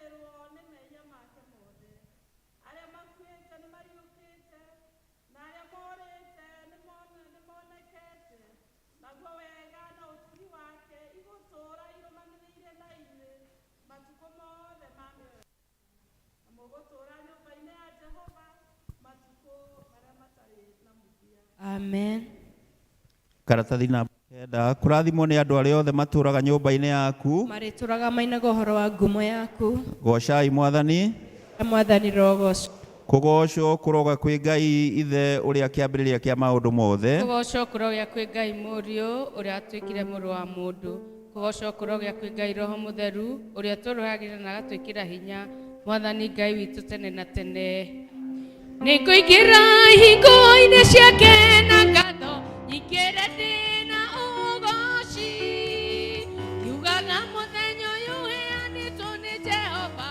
nĩarekerwo nĩ mehia make mothe. Arĩa makuĩte nĩmariũkĩte, na arĩa morĩte nĩmonekete. Naguo wega na ũtugi wake igũtũũra irũmanĩrĩire na inyuĩ matukũ mothe ma mĩoyo. Na mũgũtũũra nyũmba-inĩ ya Jehova matukũ marĩa matarĩ na mũthia. Amen. Karatathi namba 9. Kũrathimwo nĩ andũ arĩa othe matũũraga nyũmba-inĩ yaku. Marĩtũraga mainaga ũhoro wa ngumo yaku. Goocai Mwathani. Mwathani rogocwo. Kũgoocwo kũroga kwĩ Ngai Ithe ũrĩa kĩambĩrĩria kĩa maũndũ mothe. Kũgoocwo kũrogĩa kwĩ Ngai Mũriũ ũrĩa atuĩkire mũrũ wa mũndũ. Kũgoocwo kũrogĩa kwĩ Ngai Roho Mũtheru ũrĩa ũtũrũhagĩra na agatwĩkĩra hinya. Mwathani Ngai witũ tene na tene. Nĩngũingĩra ihingo-inĩ ciake na ngatho, nyingĩre ndĩ na ũgoci. Ngiugaga mũthenya ũyũ ũheanĩtwo nĩ Jehova,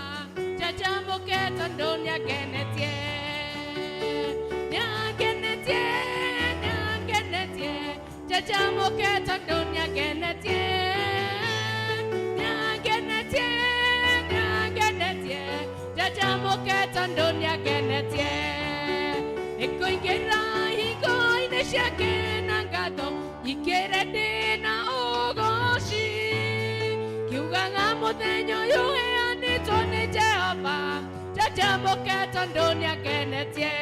njanjamũke tondũ nĩangenetie. Nĩangenetie, nĩangenetie, njanjamũke tondũ nĩangenetie. Nĩangenetie, nĩangenetie, njanjamũke tondũ nĩangenetie. Nĩngũingĩra ihingo-inĩ ciake na ngatho, nyingĩre ndĩ na ũgoci. Ngiugaga mũthenya ũyũ ũheanĩtwo nĩ Jehova, njanjamũke tondũ nĩangenetie.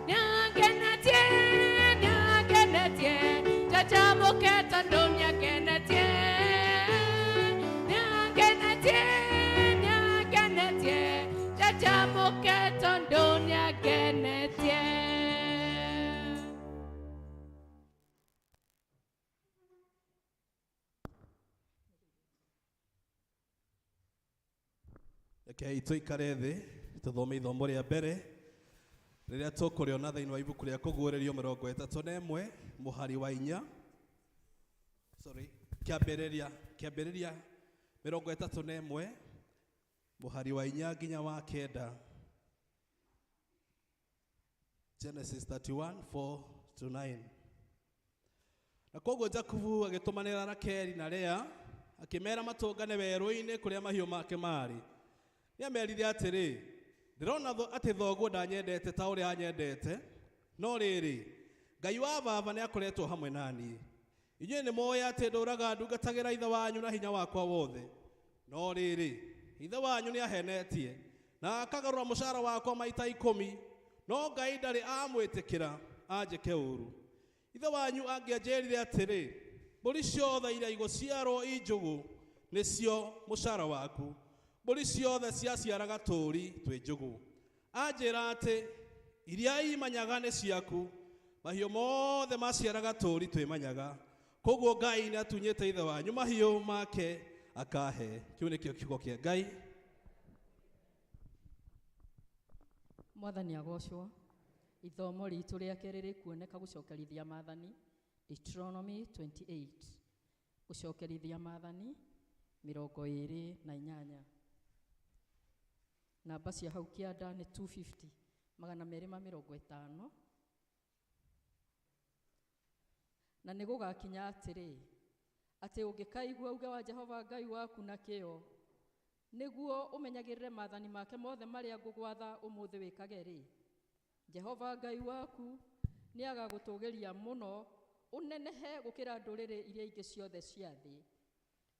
Nĩangenetie, nĩangenetie, njanjamũke tondũ nĩangenetie. Nĩangenetie, nĩangenetie, njanjamũke tondũ nĩangenetie. Rekei tũikare thĩ tũthome ithomo rĩa mbere rĩrĩa tũkũrĩona thĩinĩ wa ibuku rĩa Kũguũrĩrio 31 mũhari wa 4. Sorry, kĩambĩrĩria 31 mũhari wa 4 nginya wa 9. Genesis 31 4 to 9. Na koguo Jakubu agĩtũmanĩra Rakeli na Lea akĩmera matũngane werũ-inĩ kũrĩa mahiũ make marĩ. Nĩamerire atĩrĩ, ndĩrona atĩ thoguo ndanyendete ta ũrĩa anyendete, no rĩrĩ, Ngai wa baba nĩakoretwo hamwe na niĩ. Inyuĩ nĩmũũĩ atĩ ndũũraga ndungatagĩra ithe wanyu na hinya wakwa wothe. No rĩrĩ, ithe wanyu nĩahenetie na akagarũra mũcara wakwa maita 10, no Ngai ndarĩ amwĩtĩkĩra anjĩke ũũru. Ithe wanyu angĩanjĩrire atĩrĩ, mbũri ciothe iria igũciarwo i njũgũ nĩcio mũcara waku, mbũri ciothe ciaciaraga tũũri twĩ njũgũ. Anjĩra atĩ iria imanyaga nĩ ciaku, mahiũ mothe maciaraga tũũri twĩ manyaga. Koguo Ngai nĩatunyĩte ithe wanyu mahiũ make akahe. Kĩu nĩkĩo kiugo kĩa Ngai. Mwathani agocwo. Ithomo ritũ rĩa kerĩ rĩkuoneka gũcokerithia maathani, Deuteronomy 28. Gũcokerithia maathani 28. Namba cia hau kĩanda nĩ 250, 250. Na nĩ gũgakinya atĩrĩ, atĩ ũngĩkaigua uge wa Jehova Ngai waku na kĩyo, nĩguo ũmenyagĩrĩre maathani make mothe marĩa ngũgwatha ũmũthĩ wĩkage rĩ, Jehova Ngai waku nĩagagũtũgĩria mũno, ũnenehe gũkĩra ndũrĩrĩ iria ingĩ ciothe cia thĩ.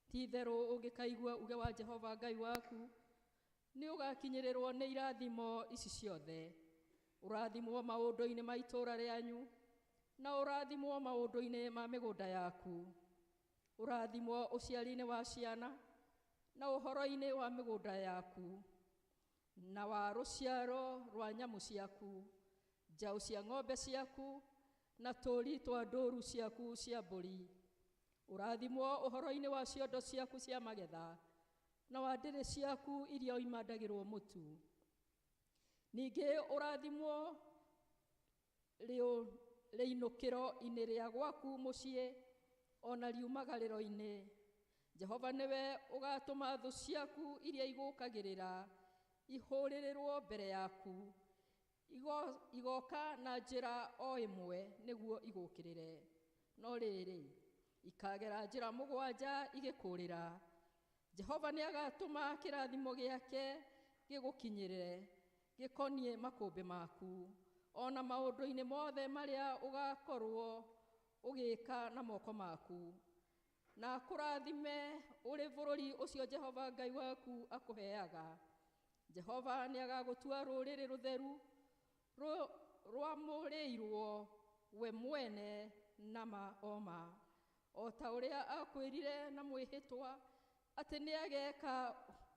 Ti-itherũ ũngĩkaigua uge wa Jehova Ngai waku, nĩũgakinyĩrĩrwo nĩ irathimo ici ciothe. Ũrathimwo maũndũ-inĩ ma itũũra rĩanyu, na ũrathimwo maũndũ-inĩ ma mĩgũnda yaku. Ũrathimwo ũciari-inĩ wa ciana, na ũhoro-inĩ wa mĩgũnda yaku, na wa rũciaro rwa nyamũ ciaku, njaũ cia ng'ombe ciaku, na tũũri twa ndũũru ciaku cia mbũri. Ũrathimwo ũhoro-inĩ wa ciondo ciaku cia magetha, na wa ndĩrĩ ciaku iria imandagĩrwo mũtu. Ningĩ ũrathimwo rĩinũkĩro-inĩ rĩa gwaku mũciĩ, ona riumagarĩro-inĩ. Jehova nĩwe ũgatũma thũ ciaku iria igũũkagĩrĩra ihũrĩrĩrwo mbere yaku, igoka na njĩra o ĩmwe nĩguo igũũkĩrĩre. No rĩrĩ, ikagera njĩra 7 igĩkũũrĩra. Jehova nĩ agatũma kĩrathimo gĩake gĩgũkinyĩre gĩkoniĩ makũmbĩ maku ona maũndũ-inĩ mothe marĩa ũgakorwo ũgĩka na moko maku, na akũrathime ũrĩ bũrũri ũcio Jehova Ngai waku akũheaga. Jehova nĩ agagũtua rũrĩrĩ rũtheru rwamũrĩirwo we mwene na ma o ma, o ta ũrĩa akwĩrire na mwĩhĩtwa atĩ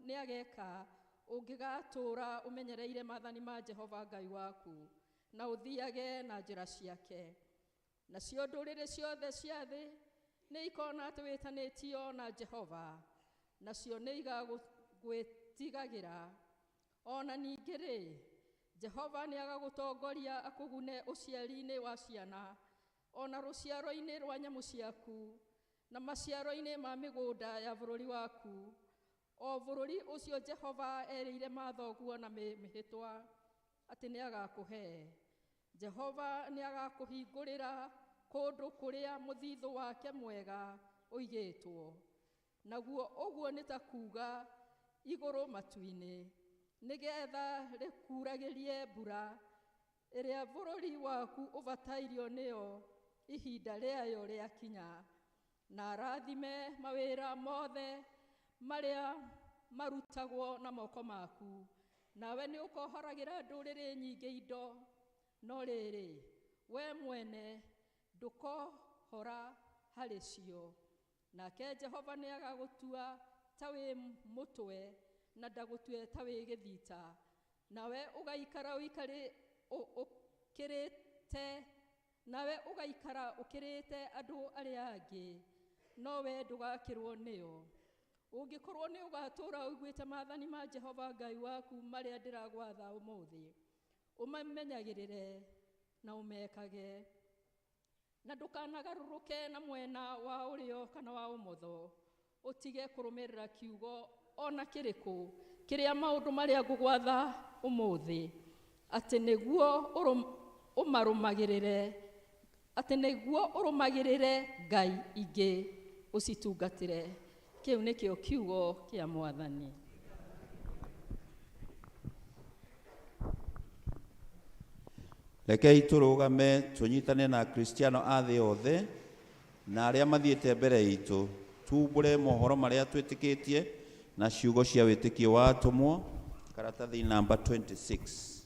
nĩageka ũngĩgatũũra ũmenyereire maathani ma Jehova Ngai waku na ũthiage na njĩra ciake. Nacio ndũrĩrĩ ciothe cia thĩ nĩ ikona atĩ wĩtanĩtio na Jehova, nacio nĩ igagwĩtigagĩra. Ona ningĩ rĩ, Jehova nĩ agagũtongoria akũgune ũciari-inĩ wa ciana, ona rũciaro-inĩ rwa nyamũ ciaku, na maciaro-inĩ ma mĩgũnda ya bũrũri waku, o bũrũri ũcio Jehova erĩire mathoguo na mĩhĩtwa atĩ nĩ agakũhe. Jehova nĩ agakũhingũrĩra kũndũ kũrĩa mũthithũ wake mwega ũigĩtwo, naguo ũguo nĩ ta kuuga igũrũ matu-inĩ, nĩgetha rĩkuragĩrie mbura ĩrĩa bũrũri waku ũbatairio nĩyo ihinda rĩayo rĩakinya, na arathime mawĩra mothe marĩa marutagwo na moko maku. Nawe nĩ ũkohoragĩra ndũrĩrĩ nyingĩ indo, no rĩrĩ, we mwene ndũkohora harĩ cio. Nake Jehova nĩ agagũtua ta wĩ mũtwe na ndagũtue ta wĩ gĩthita, nawe ũgaikara ũkĩrĩte, nawe ũgaikara ũkĩrĩte andũ arĩa angĩ, no we ndũgakĩrwo nĩo. Ũngĩkorwo nĩ ũgatũũra ũiguĩte maathani ma Jehova Ngai waku marĩa ndĩragwatha ũmũthĩ, ũmamenyagĩrĩre na ũmekage, na ndũkanagarũrũke na mwena wa ũrĩo kana wa ũmotho, ũtige kũrũmĩrĩra kiugo ona kĩrĩkũ kĩrĩa maũndũ marĩa ngũgwatha ũmũthĩ, atĩ nĩguo ũmarũmagĩrĩre, atĩ nĩguo ũrũmagĩrĩre Ngai ingĩ ũcitungatĩre. Kĩu nĩkĩo kiugo kĩa Mwathani. Rekei tũrũgame tũnyitane na Akristiano a thĩ yothe na arĩa mathiĩte mbere itũ, tumbũre mohoro marĩa twĩtĩkĩtie na ciugo cia wĩtĩkio wa atũmwo, karatathi namba 26.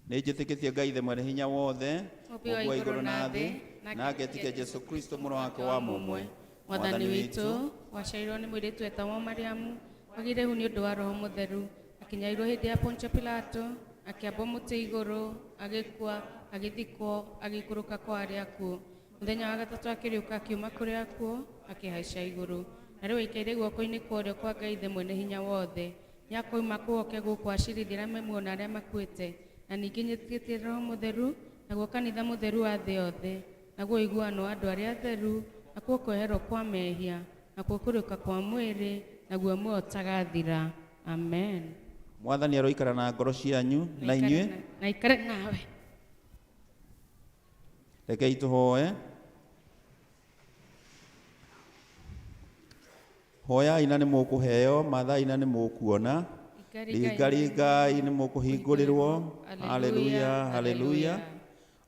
Nĩ njĩtĩkĩtie Ngai Ithe mwene hinya wothe, Mũmbi wa Mũmbi wa igũrũ igũrũ na na thĩ, thĩ, na ngetĩkia Jesũ Kristo mũrũ wake wa mũmwe, Mwathani witũ, waciarirwo nĩ mũirĩtu wetagwo Mariamu, wagĩire ihu nĩ ũndũ wa Roho Mũtheru, akĩnyarirwo hĩndĩ ya Pontio Pilato, akĩambwo mũtĩ igũrũ, agĩkua, agĩthikwo, agĩikũrũka kwa arĩa akuũ. Mũthenya wa gatatũ akĩriũka akiuma kũrĩ akuũ, akĩhaica igũrũ. Na rĩu aikaire guoko-inĩ kwa ũrĩo kwa Ngai Ithe mwene hinya wothe. Nĩakoima kũu oke gũkũ acirithie arĩa me muoyo na arĩa makuĩte. Na ningĩ nyĩtĩkĩtie Roho Mũtheru, naguo kanitha mũtheru wa thĩ yothe, naguo ũiguano wa andũ arĩa atheru, nakuo kweherwo kwa mehia, nakuo kũriũka kwa mwĩrĩ, naguo muoyo ũtagathira. Amen. Mwathani aroikara na ngoro cianyu na inyuĩ. Na ikare nawe. Rekei tũhoe. Hoyai na nĩ mũkũheo, mathai na nĩ mũkuona, ringaringai nĩ mũkũhingũrĩrwo. Haleluya, haleluya.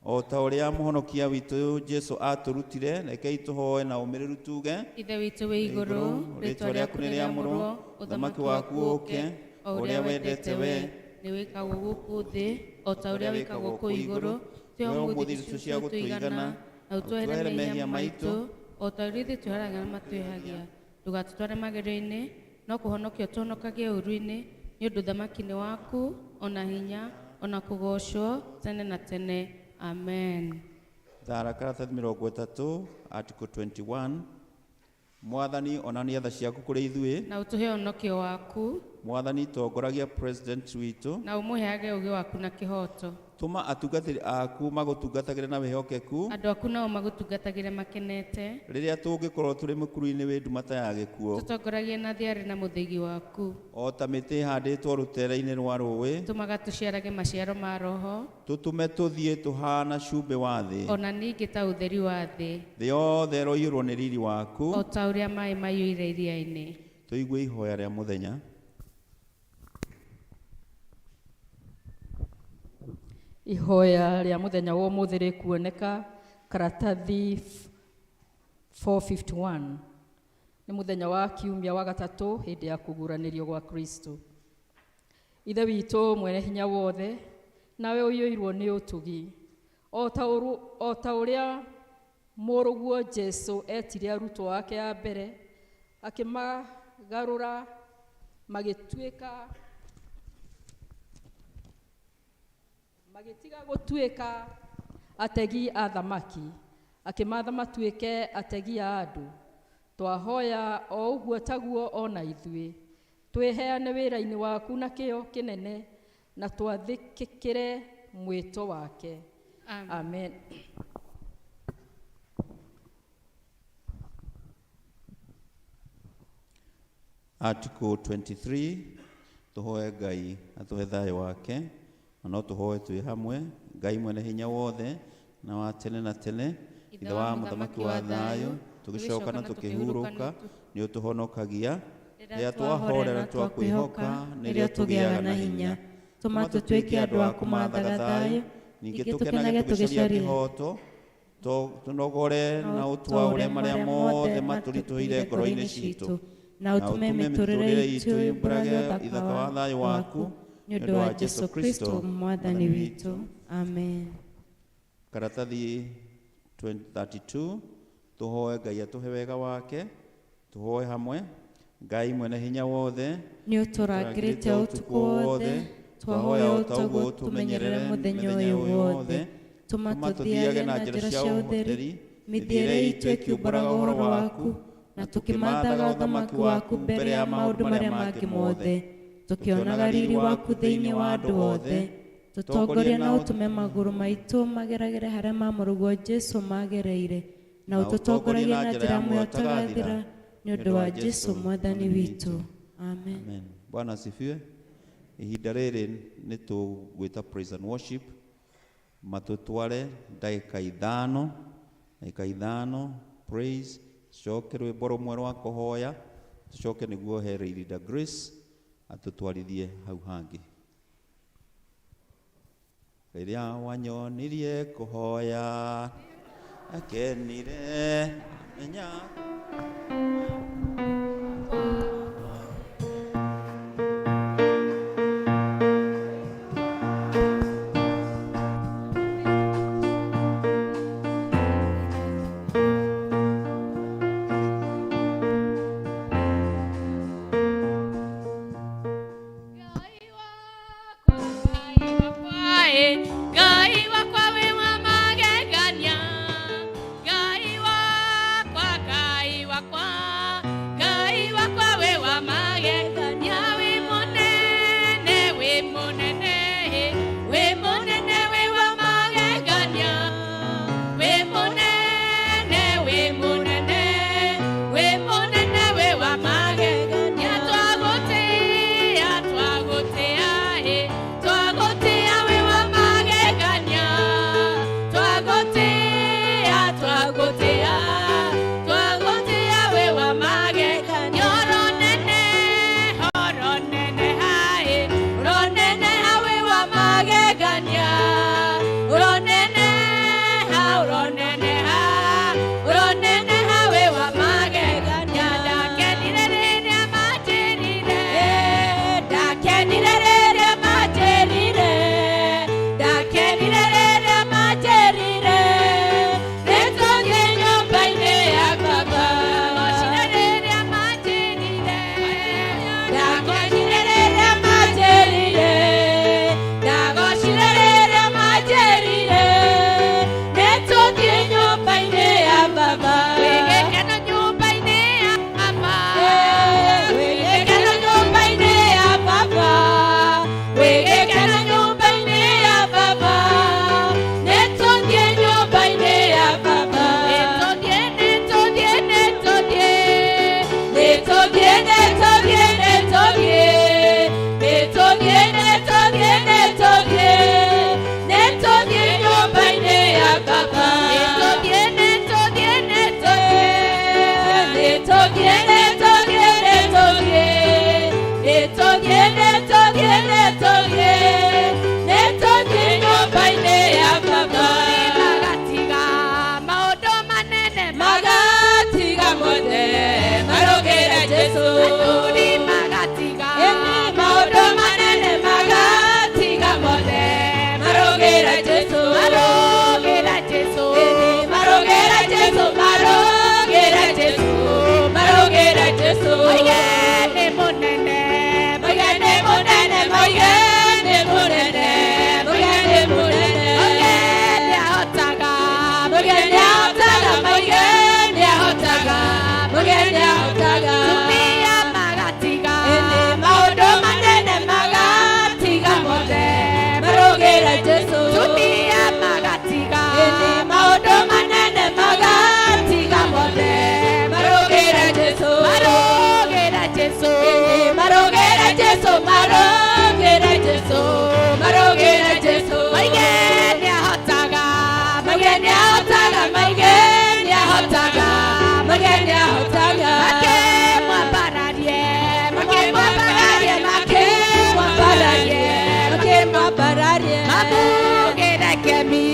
O ta ũrĩa mũhonokia witũ Jesũ atũrutire, rekei tũhoe na ũmĩrĩru tuge: Ithe witũ wĩ igũrũ, rĩĩtwa rĩaku nĩ rĩamũrwo, ũthamaki waku ũũke, o ũrĩa wendete we nĩ wĩkagwo gũkũ thĩ o ta ũrĩa wĩkagwo kũu igũrũ. Tũhe ũmũthĩ irio cia gũtũigana, na ũtuohere mehia maitũ o ta ũrĩa ithuĩ twĩheraga na matwĩhagia. Ndũgatũtware magerio-inĩ, no kũhonokia ũtũhonokagie ũũru-inĩ, nĩ ũndũ ũthamaki nĩ waku, ona hinya, ona kũgoocwo tene na tene. Amen. Thara karatathi mĩrongo ĩtatũ, article 21. Mwathani, onania tha ciaku kũrĩ ithuĩ. Na ũtũhe ũhonokio waku. Mwathani, tongoragia president witũ. Na ũmũheage ũũgĩ waku na kĩhooto. Tũma atungatĩri aku magũtungatagĩre na wĩhokeku. Andũ aku nao magũtungatagĩre makenete. Rĩrĩa tũngĩkorwo tũrĩ mũkuru-inĩ wĩ nduma ta ya gĩkuũ. Tũtongoragie na thiarĩ na mũthĩgi waku. O ta mĩtĩ ĩhandĩtwo rũtere-inĩ rwa rũũĩ. Tũmaga tũciarage maciaro ma Roho. Tũtũme tũthiĩ tũhana cumbĩ wa thĩ. Ona ningĩ ta ũtheri wa thĩ. Thĩ yothe ĩroiyũrwo nĩ riri waku. O ta ũrĩa maĩ maiyũire iria-inĩ. Tũigue ihoya rĩa mũthenya. Ihoya rĩa mũthenya wa ũmũthĩ rĩkuoneka karatathi 451. Nĩ mũthenya wa kiumia wa gatatũ hĩndĩ ya kũguũranĩrio gwa Kristo. Ithe witũ mwene hinya wothe, nawe ũiyũirwo nĩ ũtugi, o ta ũrĩa mũrũguo Jesu etire arutwo ake a mbere, akĩmagarũra magĩtuĩka magĩtiga gũtuĩka ategi a thamaki, akĩmatha matuĩke ategi a andũ. Twahoya o ũguo taguo ona ithuĩ twĩheane wĩra-inĩ waku na kĩyo kĩnene na twathĩkĩre mwĩto wake. Amen. Amen. Article 23, tũhoe Ngai atũhe thayũ wake, na no tũhoe twĩ hamwe. Ngai mwene hinya wothe na wa tene na tene, Ithe wa mũthamaki wa thayũ, tũgĩcoka na tũkĩhurũka, nĩ ũtũhonokagia. Rĩrĩa twahorera twakwĩhoka, nĩrĩo tũgĩaga na hinya. Tũma tũtuĩke andũ a kũmathaga thayũ, ningĩ tũkenage tũgĩcaria kĩhooto, tũnogore na ũtwaũre marĩa mothe matũritũhĩire ngoro-inĩ citũ, na ũtũme mĩtũrĩre itũ yumbũrage ũthaka wa thayũ waku, nĩ ũndũ wa Jesu Kristo mwathani witũ. Amen. Karatathi 32, tũhoe Ngai atũhe wega wake. Tũhoe hamwe. Ngai mwene hinya wothe, nĩ ũtũrangĩrĩte ũtukũ wothe, twahoya o ta ũguo ũtũmenyerere mũthenya ũyũ wothe. Tũma tũthiage na njĩra cia ũtheri, mĩthiĩre itũ ĩkiumbũraga ũhoro waku, na tũkĩmathaga ũthamaki waku mbere ya maũndũ marĩa mangĩ mothe, tũkĩonaga riri waku thĩinĩ wa andũ othe. Tũtongorie na ũtũme magũrũ maitũ mageragere harĩa ma mũrũguo Jesu magereire, na ũtũtongoragie na njĩra ya muoyo ũtagathira, nĩ ũndũ wa Jesu mwathani witũ. Amen. Amen. Bwana asifiwe. Ihinda rĩrĩ nĩ tũgwĩta praise and worship, matũtware ndagĩka ithano, ndagĩka ithano praise, tucoke rwĩmbo rũmwe rwa kũhoya, tucoke nĩguo he Leader Grace atũtwarithie hau hangĩ. Rĩrĩa wanyonirie kũhoya, akenire menya. Ngai wakwa wĩ wa magegania, Ngai wakwa, Ngai wakwa. Jesu. Athuri magatiga maũndũ manene magatiga mothe marũgĩra Jesu, marũgĩra Jesu, marũgĩra Jesu, marũgĩra Jesu, marũgĩra Jesu. Moige nĩ mũnene, moige nĩ mũnene, moige nĩ mũnene, moige nĩ mũnene. Moige nĩahotaga, moige nĩahotaga, moige nĩahotaga, moige nĩahotaga. Tumia magatiga maũndũ manene magatiga mothe marũgĩra Jesu. Tumia magatiga maũndũ manene magatiga mothe marũgĩra Jesu, marũgĩra Jesu, marũgĩra Jesu, marũgĩra Jesu, marũgĩra Jesu. Moige nĩahotaga, moige nĩahotaga, moige nĩahotaga, moige nĩahotaga. Makĩmwambararie, makĩmwambararie, makĩmwambararie, makĩmwambararie. Mamugĩre kemi,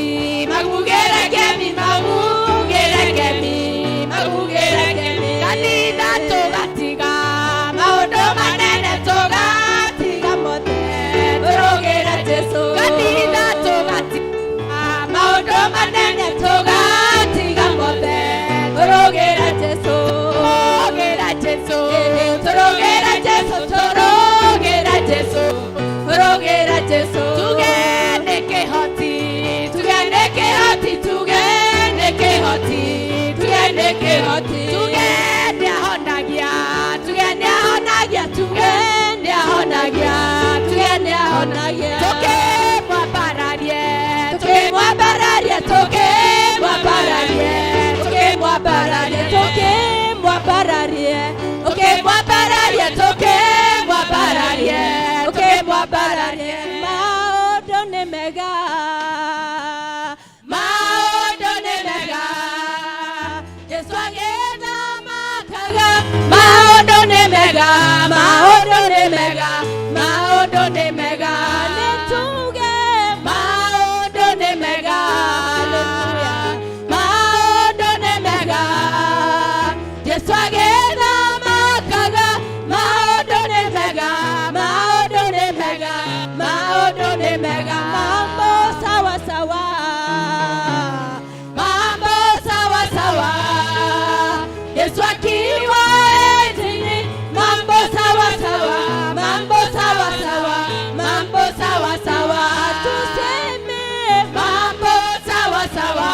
mamugĩre kemi, mamugĩre kemi, mamugĩre kemi. Kanitha tũgatiga maũndũ manene tũgatiga mothe tũrũgĩre Jesu. Kanitha tũgatiga maũndũ manene tũgatiga mothe tũrũgĩre Jesu, tũrũgĩre Jesu, tũrũgĩre Jesu, tũrũgĩre Jesu, tũrũgĩre Jesu. Tuge nĩ kĩhoti, tuge nĩ kĩhoti, tuge nĩ kĩhoti, tuge nĩ kĩhoti. Tuge nĩahonagia, tuge nĩahonagia, tuge nĩahonagia, tuge nĩahonagia. Tũkĩmwambararie, tũkĩmwambararie, tũkĩmwambararie, tũkĩmwambararie, tũkĩmwambararie, tũkĩmwambararie, tũkĩmwambararie, tũkĩmwambararie. Maũndũ nĩ mega, maũndũ nĩ mega, Jesu agĩthamakaga. Maũndũ nĩ mega, maũndũ nĩ mega, maũndũ nĩ mega. Nĩ tuge Maũndũ nĩ mega, maũndũ nĩ mega, Jesu agĩthamakaga. Maũndũ nĩ mega, maũndũ nĩ mega, maũndũ nĩ mega. Mambo sawa sawa, Mambo sawa sawa, Yesu akiwa enzini. Mambo sawa sawa, mambo sawa sawa, mambo sawa sawa. Tuseme Mambo sawa sawa,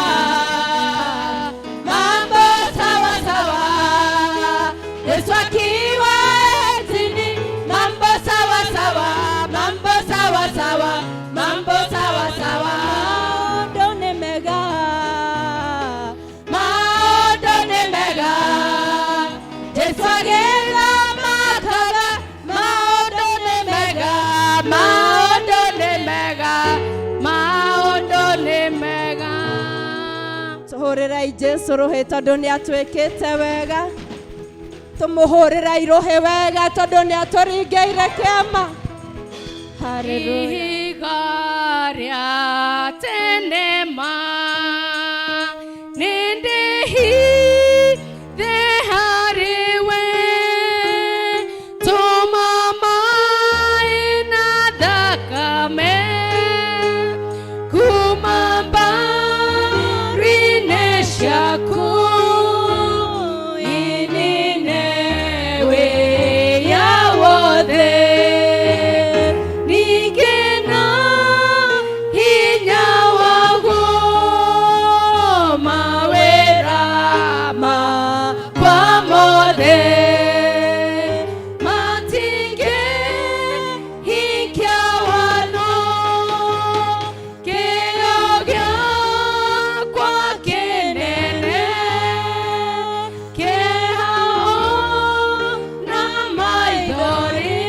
mambo sawa sawa, Yesu akiwa enzini. Mambo sawa sawa, mambo sawa sawa, mambo sawa sawa. Maũndũ nĩ mega, Maũndũ nĩ mega, Jesu agĩthamakaga. Maũndũ nĩ mega, maũndũ nĩ mega, maũndũ nĩ mega. Tũhũrĩrai Jesu rũhĩ tondũ nĩ atwĩkĩte wega. Tũmũhũrĩrai rũhĩ wega tondũ nĩ atũringĩire kĩama. Haleluya. Ihiga rĩa tene ma nĩndĩhithe harĩwe, tũma maĩ na thakame kuma mbaru-inĩ ciaku inine wĩya wothe, ningĩ na hinya waguo mawĩra makwa mothe matingĩhingia watho, kĩyo gĩakwa kĩnene kĩhao na maithori.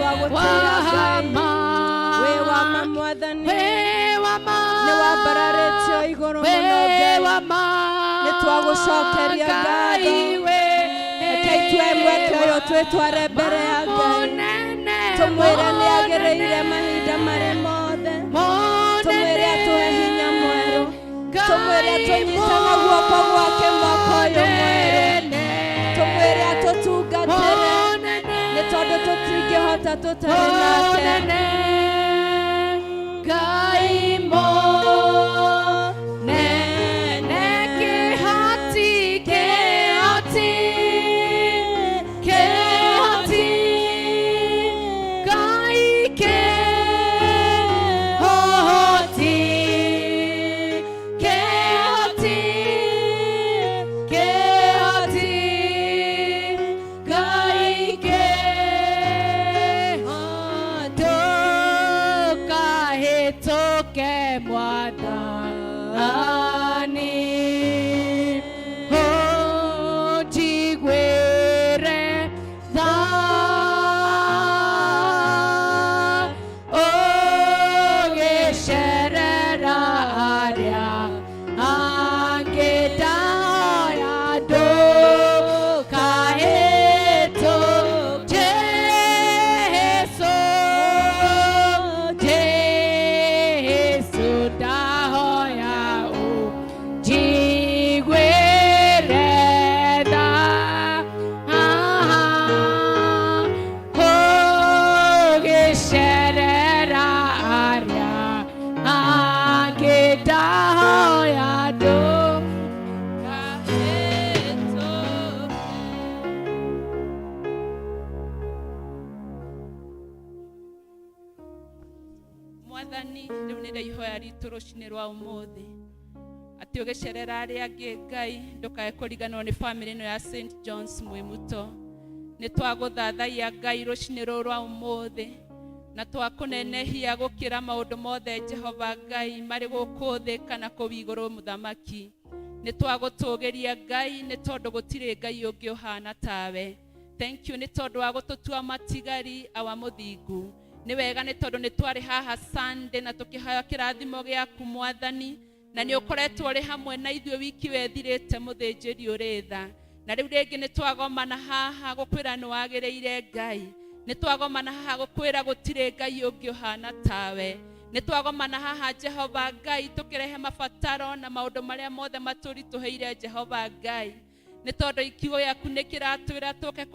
twagũtĩĩa Ngai. Wama Wĩ wa ma Mwathani, Wĩ wa ma nĩ wambararĩtio igũrũ mũno Wĩ Ngai. wa ma Nĩ twagũcokeria ngatho. Ngai wĩ Rekei tuoe mweke ũyũ twĩtware mbere ya Ngai, Mũnene tũmwĩre nĩ agĩrĩire mahinda marĩ mothe, tũmwĩre atũhe hinya mwerũ, tũmwĩre atũnyite na guoko gwake mwaka ũyũ mwerũ, tũmwĩre atũtungatĩre nĩ tondũ tũtingĩhota tũtarĩ nake. Ngai mũnene kĩhoti kĩhoti kĩhoti Ngai kĩhoti kĩhoti kĩhoti Ngai kĩhoti ndũkahĩtũke Mwathani ũnjiguĩre tha ũgĩcerera arĩa angĩ ndahoya ndũkahĩtũke Jesũ Jesũ ndahoya ũnjiguĩre tha ũgĩcerera arĩa angĩ ndahoya ndũkahĩtũke. Mwathani rĩu nĩ rĩo ihoya ritũ rũcinĩ rwa ũmũthĩ atĩ ũgĩcerera arĩa angĩ Ngai ndũkae kũriganĩrwo nĩ bamĩrĩ ĩno ya St Johns Mwimuto. Nĩ twagũthathaiya Ngai rũcinĩ rũrũ rwa ũmũthĩ na twakũnenehia gũkĩra maũndũ mothe Jehova Ngai marĩ gũkũ thĩ kana kũu igũrũ mũthamaki. Nĩ twagũtũgĩria Ngai nĩ tondũ gũtirĩ Ngai ũngĩ ũhana tawe. Thank you nĩ tondũ wa gũtũtua matigari awa mũthingu. Nĩ wega nĩ tondũ nĩ twarĩ haha Sunday na tũkĩheo kĩrathimo gĩaku Mwathani, na nĩ ũkoretwo ũrĩ hamwe na ithuĩ wiki wethirĩte mũthĩnjĩri ũrĩ tha. Na rĩu rĩngĩ nĩ twagomana haha gũkwĩra nĩ wagĩrĩire Ngai. Nĩ twagomana haha gũkwĩra gũtirĩ Ngai ũngĩ ũhana tawe. Nĩ twagomana haha Jehova Ngai tũkĩrehe mabataro na maũndũ marĩa mothe matũritũhĩire Jehova Ngai. Nĩ tondũ kiugo gĩaku nĩ kĩratwĩra tũke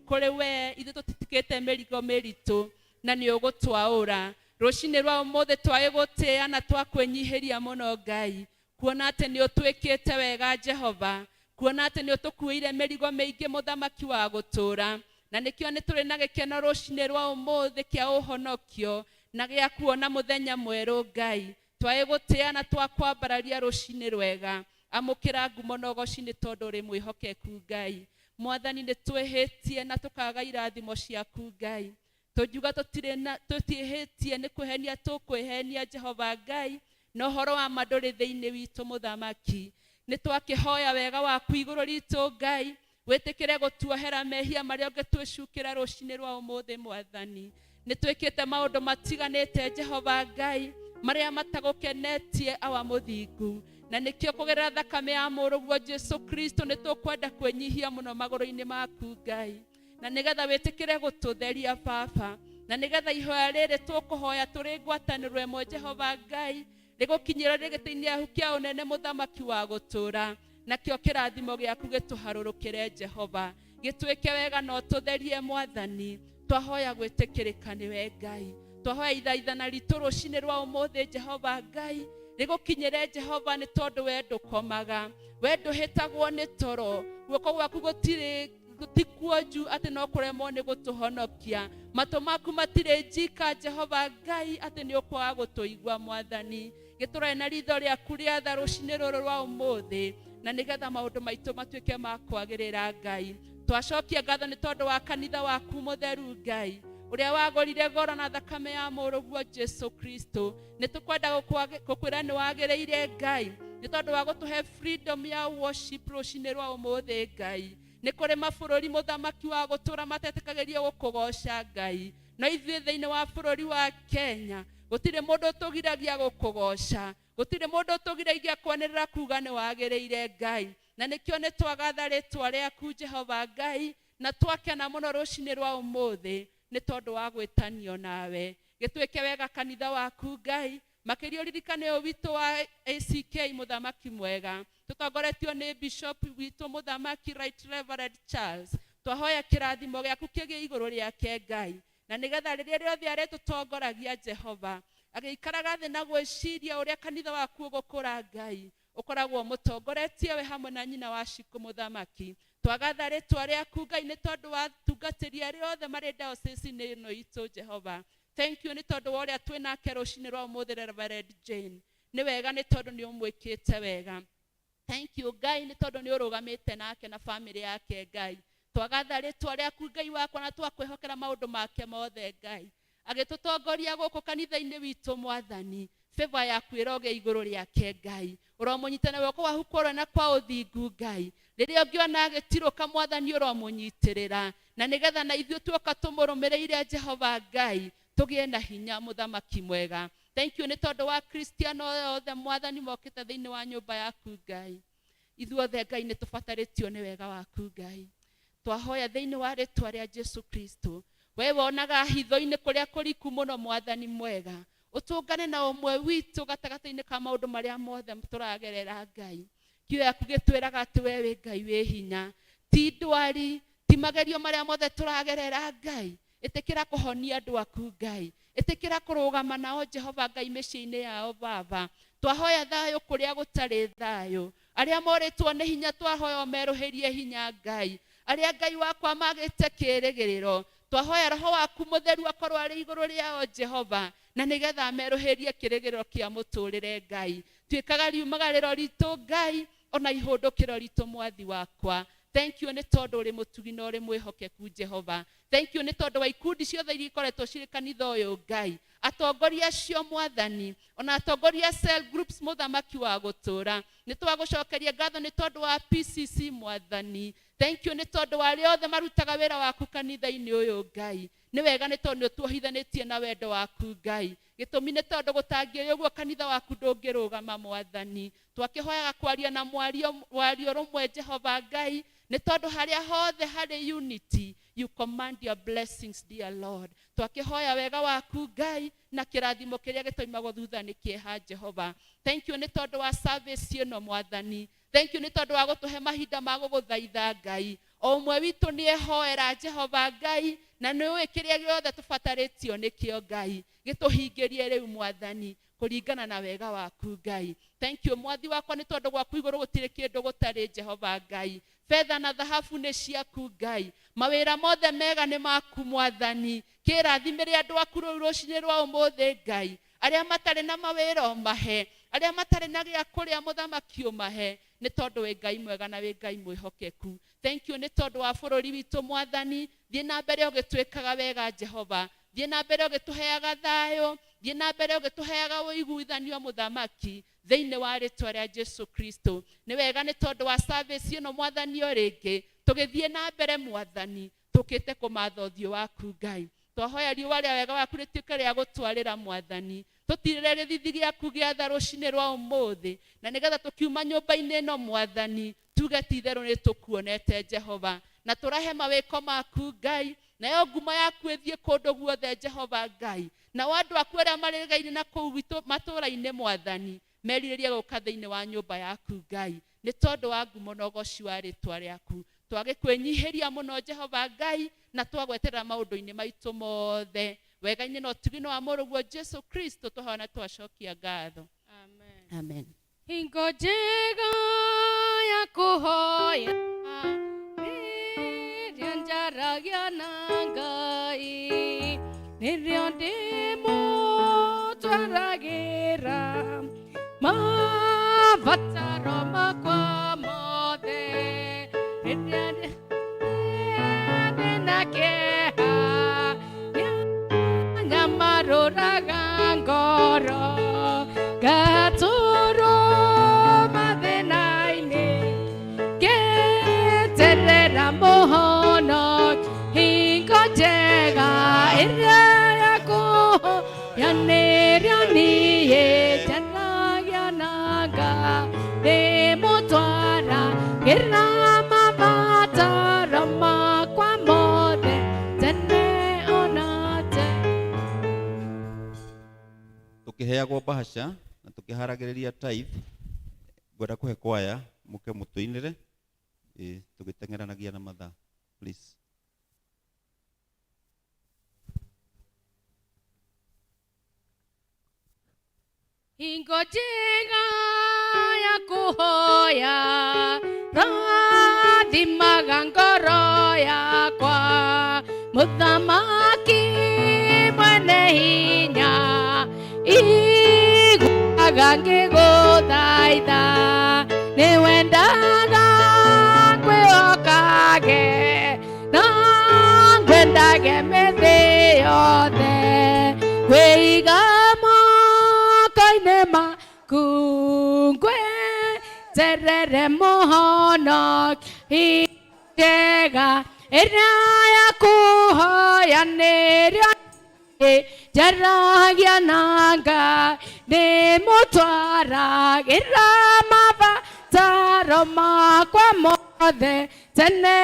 kũrĩ we ithuĩ tũtitikĩte mĩrigo mĩritũ na nĩ ũgũtwaũra. Rũcinĩ rwa ũmũthĩ twagĩgũtĩĩa na twakwĩnyihĩria mũno Ngai, kuona atĩ nĩ ũtwĩkĩte wega Jehova, kuona atĩ nĩ ũtũkuĩire mĩrigo mĩingĩ mũthamaki wa gũtũũra. Na nĩkĩo nĩ tũrĩ na gĩkeno rũcinĩ rwa ũmũthĩ kĩa ũhonokio na gĩa kuona mũthenya mwerũ Ngai. Twagĩgũtĩĩa na twakwambararia rũcinĩ rwega. Amũkĩra ngumo na ũgoci nĩ tondũ ũrĩ mwĩhokeku Ngai. Mwathani nĩ twĩhĩtie na tũkaga irathimo ciaku Ngai. Tũngiuga tũtirĩ na tũtiĩhĩtie nĩ kwĩhenia tũkwĩhenia Jehova Ngai, na ũhoro wa ma ndũrĩ thĩinĩ witũ mũthamaki. Nĩ twakĩhoya wega waku igũrũ ritũ Ngai, wĩtĩkĩre gũtuohera mehia marĩa ũngĩtwĩcukĩra rũcinĩ rwa ũmũthĩ Mwathani. Nĩ twĩkĩte maũndũ matiganĩte Jehova Ngai marĩa matagũkenetie awa mũthingu, na nĩkĩo kũgerera thakame ya mũrũguo Jesu Kristo nĩ tũkwenda kwĩnyihia mũno magũrũ-inĩ maku Ngai, na nĩgetha wĩtĩkĩre gũtũtheria Baba, na nĩgetha ihoya rĩrĩ tũkũhoya tũrĩ ngwatanĩro ĩmwe Jehova Ngai rĩgũkinyĩra rĩ gĩtĩ-inĩ gĩaku kĩa ũnene mũthamaki wa gũtũũra, nakĩo kĩrathimo gĩaku gĩtũharũrũkĩre Jehova, gĩtwĩke wega na ũtũtherie Mwathani. Twahoya gwĩtĩkĩrĩka nĩwe Ngai, twahoya ithaithana ritũ rũcinĩ rwa ũmũthĩ Jehova Ngai rĩgũkinyĩre Jehova, nĩ tondũ we ndũkomaga, we ndũhĩtagwo nĩ toro, guoko gwaku gũtirĩ ti kuonju atĩ no kũremwo nĩ gũtũhonokia, matũ maku matirĩ njika Jehova Ngai atĩ nĩ ũkwaga gũtũigua Mwathani. Gĩtũrore na ritho rĩaku rĩa tha rũcinĩ rũrũ rwa ũmũthĩ, na nĩgetha maũndũ maitũ matuĩke ma kwagĩrĩra Ngai. Twacokia ngatho nĩ tondũ wa kanitha waku mũtheru Ngai, ũrĩa wagũrire goro na thakame ya mũrũguo Jesu Kristo. Nĩ tũkwenda gũkwĩra nĩ wagĩrĩire Ngai, nĩ tondũ wa gũtũhe freedom ya worship rũcinĩ rwa ũmũthĩ Ngai. Nĩ kũrĩ mabũrũri mũthamaki wa gũtũũra matetĩkagĩrio gũkũgoca Ngai, No ithuĩ thĩinĩ wa bũrũri wa Kenya gũtirĩ mũndũ ũtũgiragia gũkũgoca, gũtirĩ mũndũ ũtũgiragia kwanĩrĩra kuga nĩ wagĩrĩire Ngai. Na nĩkĩo nĩ twagatha rĩtwa rĩaku Jehova Ngai, na twakena mũno rũcinĩ rwa ũmũthĩ nĩ tondũ wa gwĩtanio nawe. Gĩtuĩke wega kanitha waku Ngai, makĩria ũririkane ũyũ witũ wa ACK mũthamaki mwega, tũtongoretio nĩ bishop witũ mũthamaki Right Reverend Charles. Twahoya kĩrathimo gĩaku kĩgĩe igũrũ rĩake Ngai, na nĩgetha rĩrĩa rĩothe arĩtũtongoragia Jehova, agĩikaraga thĩ na gwĩciria ũrĩa kanitha waku ũgũkũra Ngai, ũkoragwo mũtongoretie we hamwe na nyina wa Shiko mũthamaki. Twagatha rĩtwa rĩaku Ngai nĩ tondũ wa atungatĩri arĩa othe marĩ diocese-inĩ ĩno itũ Jehova. Thank you nĩ tondũ wa ũrĩa twĩ nake rũcinĩ rwa ũmũthĩ Reverend Jane. Nĩ wega nĩ tondũ nĩ ũmwĩkĩte wega. Thank you Ngai nĩ tondũ nĩ ũrũgamĩte nake na famĩlĩ yake Ngai. Twagatha rĩtwa rĩaku Ngai wakwa na twakwĩhokera maũndũ make mothe Ngai. Agĩtũtongoria gũkũ kanitha-inĩ witũ Mwathani, favor yaku ĩrogĩa igũrũ rĩake Ngai. Ũromũnyita na guoko gwaku kwa ũrĩo na kwa ũthingu Ngai. Rĩrĩa ũngĩona agĩtirũka Mwathani ũromũnyitĩrĩra, na nĩgetha na ithuĩ tuoka tũmũrũmĩrĩire Jehova Ngai, tũgĩe na hinya mũthamaki mwega. Thank you nĩ tondũ wa Kristiano othe Mwathani mokĩte thĩinĩ wa nyũmba yaku Ngai. Ithuothe Ngai nĩ tũbatarĩtio nĩ wega waku Ngai. Twahoya thĩinĩ wa rĩtwa rĩa Jesu Kristo. We wonaga hitho-inĩ kũrĩa kũriku mũno Mwathani mwega, ũtũngane na ũmwe witũ gatagatĩ-inĩ ka maũndũ marĩa mothe tũragerera Ngai. Kiugo gĩaku gĩtwĩraga atĩ we wĩ Ngai wĩ hinya, ti ndwari, ti magerio marĩa mothe tũragerera Ngai. Ĩtĩkĩra kũhonia andũ aku Ngai, ĩtĩkĩra kũrũgama nao Jehova Ngai mĩciĩ-inĩ yao Baba. Twahoya thayũ kũrĩa gũtarĩ thayũ, arĩa morĩtwo nĩ hinya twahoya ũmerũhĩrie hinya Ngai, arĩa Ngai wakwa magĩte kĩĩrĩgĩrĩro twahoya roho waku mũtheru akorwo arĩ igũrũ rĩao Jehova, na nĩgetha merũhĩrie kĩĩrĩgĩrĩro kĩa mũtũrĩre Ngai. Tuĩkaga riumagarĩro ritũ Ngai, ona ihũndũkĩro ritũ Mwathi wakwa. Thank you nĩ tondũ ũrĩ mũtugi na ũrĩ mwĩhokeku Jehova. Thank you nĩ tondũ wa ikundi ciothe iria ikoretwo cirĩ kanitha ũyũ Ngai, atongoria acio Mwathani, ona atongoria cell groups mũthamaki wa gũtũra. Nĩ twagũcokeria ngatho nĩ tondũ wa PCC Mwathani. Thank you nĩ tondũ wa arĩa othe marutaga wĩra waku kanitha-inĩ ũyũ Ngai. Nĩ wega nĩ tondũ nĩ ũtuohithanĩtie na wendo waku Ngai. Gĩtũmi nĩ tondũ gũtangĩrĩ ũguo kanitha waku ndũngĩrũgama Mwathani. Twakĩhoyaga kwaria na mwario wario rũmwe Jehova Ngai, nĩ tondũ harĩa hothe harĩ unity, you command your blessings dear Lord. Twakĩhoya wega waku Ngai na kĩrathimo kĩrĩa gĩtoimagwo thutha nĩ kĩeha Jehova. Thank you nĩ tondũ wa service ĩno Mwathani. Thank you nĩ tondũ wa gũtũhe mahinda ma gũgũthaitha Ngai. O ũmwe witũ nĩ ehoera Jehova Ngai, na nĩ ũĩ kĩrĩa gĩothe tũbatarĩtio nĩkĩo Ngai. Gĩtũhingĩrie rĩu Mwathani kũringana na wega waku Ngai. Thank you Mwathi wakwa nĩ tondũ gwaku igũrũ gũtirĩ kĩndũ gũtarĩ Jehova Ngai. Betha na thahabu nĩ ciaku Ngai. Mawĩra mothe mega nĩ maku Mwathani. Kĩrathimĩre andũ aku rũu rũcinĩ rwa ũmũthĩ Ngai. Arĩa matarĩ na mawĩra ũmahe, arĩa matarĩ na gĩa kũrĩa mũthamaki ũmahe, nĩ tondũ wĩ Ngai mwega na wĩ Ngai mwĩhokeku. Thank you nĩ tondũ wa bũrũri witũ Mwathani. Thiĩ na mbere ũgĩtwĩkaga wega Jehova. Thiĩ na mbere ũgĩtũheaga thayũ, thiĩ na mbere ũgĩtũheaga ũiguithanio mũthamaki thĩinĩ wa rĩtwa rĩa Jesu Kristo. Nĩ wega nĩ tondũ wa service ĩno Mwathani o rĩngĩ tũgĩthiĩ na mbere Mwathani, tũkĩte kũmatha ũthiũ waku Ngai. Twahoya riũa rĩa wega waku rĩtuĩke rĩa gũtwarĩra Mwathani, tũtirĩre gĩthithi gĩaku gĩa tha rũcinĩ rwa ũmũthĩ, na nĩgetha tũkiuma nyũmba-inĩ ĩno Mwathani tuge ti itherũ nĩ tũkuonete Jehova, na tũrahe mawĩko maku Ngai, nayo ngumo yaku ĩthiĩ kũndũ guothe Jehova Ngai. Nao andũ aku arĩa marĩgaine na kũu matũũra-inĩ Mwathani merirĩrie gũka thĩinĩ wa nyũmba yaku Ngai, nĩ tondũ wa ngumo na ũgoci wa rĩtwa rĩaku. Twagĩkwĩnyihĩria mũno Jehova Ngai, na twagweterera maũndũ-inĩ maitũ mothe wega-inĩ na ũtugi-inĩ wa mũrũguo Jesu Kristo, twahoya na twacokia ngatho. Amen. Amen. Hingo njega ya kũhoya rĩrĩa njaragia na Ngai, nĩrĩo ndĩmũtwaragĩra mabataro makwa mothe. Rĩrĩa ndĩna kĩeha nyamarũraga ngoro, ngatũrwo mathĩna-inĩ ngĩeterera mũhono. Hingo njega ĩrĩa Tũkĩheagwo mbahaca na tũkĩharagĩrĩria tithe, ngwenda kũhe kwaya mũke mũtũinĩre, tũgĩteng'eranagia na mathaa, please. Hingo njega ya kũhoya rathimaga ngoro yakwa, mũthamaki mwene hinya iguaga ngĩgũthaitha, nĩwendaga ngwĩhokage na ngwendage mĩthĩ yothe, ngwĩiga moko-inĩ maku ngweterere mũhonoki njega ĩrĩa ya kũhoya nĩrĩo njaragia na Ngai, ndĩmũtwaragĩra mabataro makwa mothe tene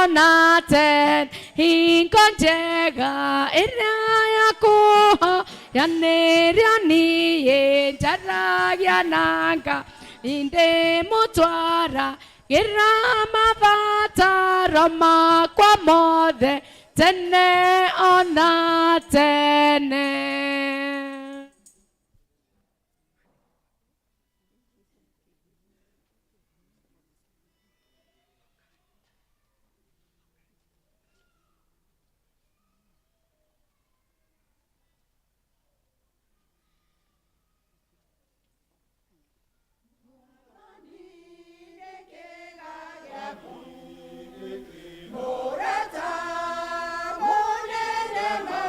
ona tene, hingo njega ĩrĩa ya kũhoya nĩrĩo niĩ njaragia na Ngai, ndĩmũtwaragĩra mabataro makwa mothe tene ona tene. Morata, monene ma,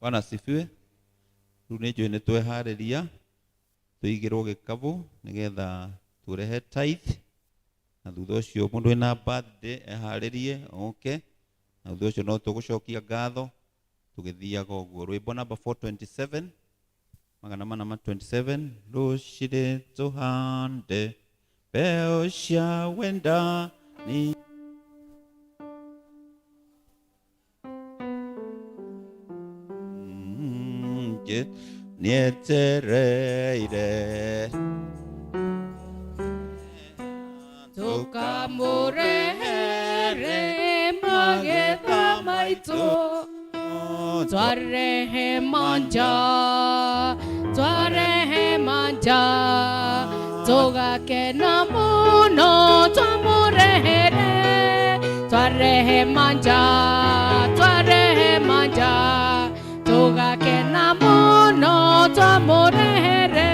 Bwana asifiwe. Rĩu nĩ njũĩ nĩ tweharĩria tũigĩrwo gĩkabu nĩgetha tũrehe tithe, na thutha ũcio mũndũ wĩna birthday eharĩrie oke, na thutha ũcio no tũgũcokia ngatho tũgĩthiaga ũguo. Rwĩmbo namba 427, 427, rũcirĩ tũhande mbeũ cia wendani. Nietereire Tũkamũrehere magetha maitũ, twarehe manja, twarehe manja, tũgakena mũno twamũrehere, twarehe manja, twarehe manja, tũgakena mũno twamũrehere,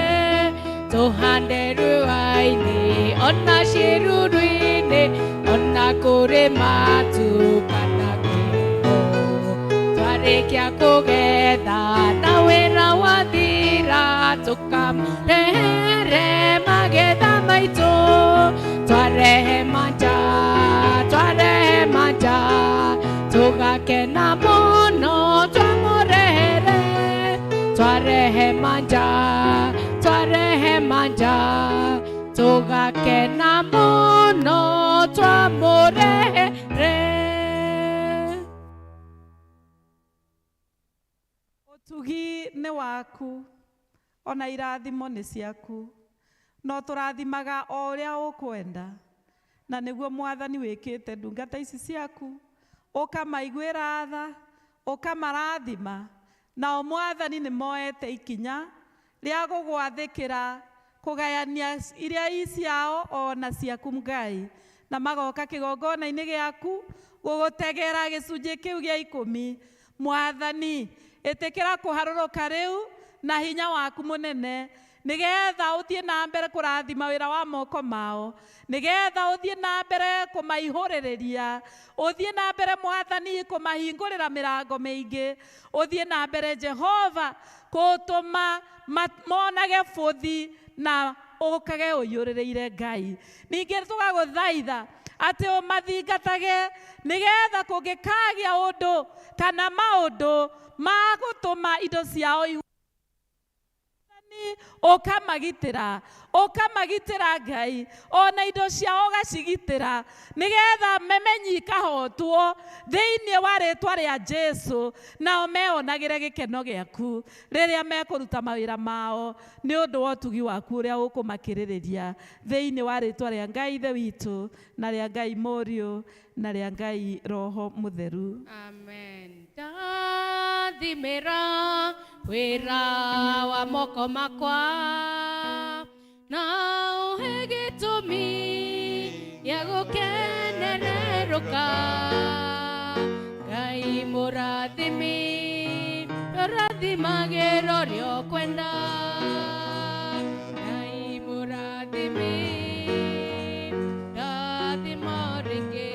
tũhande rũa-inĩ ona ciĩruru-inĩ, ona kũrĩ matu kana kĩho, twarĩkia kũgetha na wĩra wathira, tũkamũrehere magetha maitũ, twarehe manja, twarehe manja, tũgakena mũno twamũrehere, twarehe manja, twarehe manja, tũgakena mũno twamũrehere. Ũtugi nĩ waku ona irathimo nĩ ciaku, no tũrathimaga o ũrĩa ũkwenda, na nĩguo Mwathani wĩkĩte ndungata ici ciaku, ũkamaiguĩra tha, ũkamarathima, nao Mwathani nĩ moete ikinya rĩa gũgwathĩkĩra, kũgayania iria i ciao ona ciaku Ngai, na magoka kĩgongona-inĩ gĩaku gũgũtegera gĩcunjĩ kĩu gĩa ikũmi. Mwathani, ĩtĩkĩra kũharũrũka rĩu na hinya waku mũnene, nĩgetha ũthiĩ na mbere kũrathima wĩra wa moko mao, nĩgetha ũthiĩ na mbere kũmaihũrĩrĩria, ũthiĩ na mbere Mwathani kũmahingũrĩra mĩrango mĩingĩ, ũthiĩ na mbere Jehova kũtũma monage bũthi na ũkage ũiyũrĩrĩire Ngai. Ningĩ tũgagũthaitha atĩ ũmathingatage, nĩgetha kũngĩkagĩa ũndũ kana maũndũ ma gũtũma indo ciao ũkamagitĩra, ũkamagitĩra Ngai, ona indo ciao ũgacigitĩra, nĩgetha memenyi ikahotwo thĩinĩ wa rĩtwa rĩa Jesu, nao meonagĩre gĩkeno gĩaku rĩrĩa mekũruta mawĩra mao, nĩ ũndũ wa ũtugi waku ũrĩa ũkũmakĩrĩrĩria, thĩinĩ wa rĩtwa rĩa Ngai Ithe witũ, na rĩa Ngai Mũriũ, na rĩa Ngai Roho Mũtheru. Amen. Ndathimĩra wĩra wa moko makwa, na ũhe gĩtũmi gĩa gũkenererũka. Ngai mũrathimi, ũrathimagĩra ũrĩa ũkwenda. Ngai mũrathimi, ndathima rĩngĩ.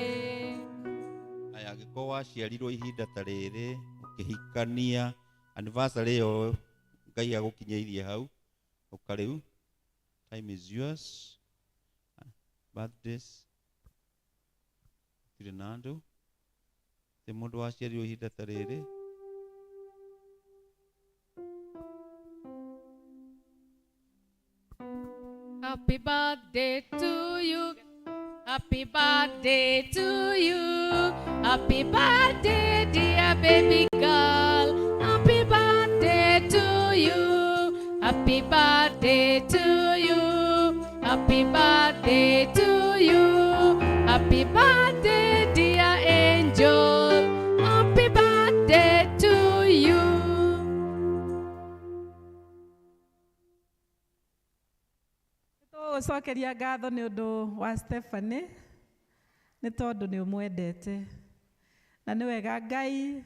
Aya, angĩkorwo waciarirwo ihinda ta rĩrĩ ũkĩhikania anniversary ĩyo Ngai agũkinyĩirie hau, ũka rĩu, time is yours. Birthdays gũtirĩ na andũ, ti mũndũ waciarirwo ihinda ta rĩrĩ. Happy birthday to you. Happy birthday to you. Happy birthday, dear baby girl. Happy birthday to you. Happy birthday to you. Happy birthday to you. Happy birthday, dear angel. Happy birthday to you. Tũgũcokeria ngatho nĩ ũndũ wa Stephanie, nĩ tondũ nĩ ũmwendete, na nĩ wega Ngai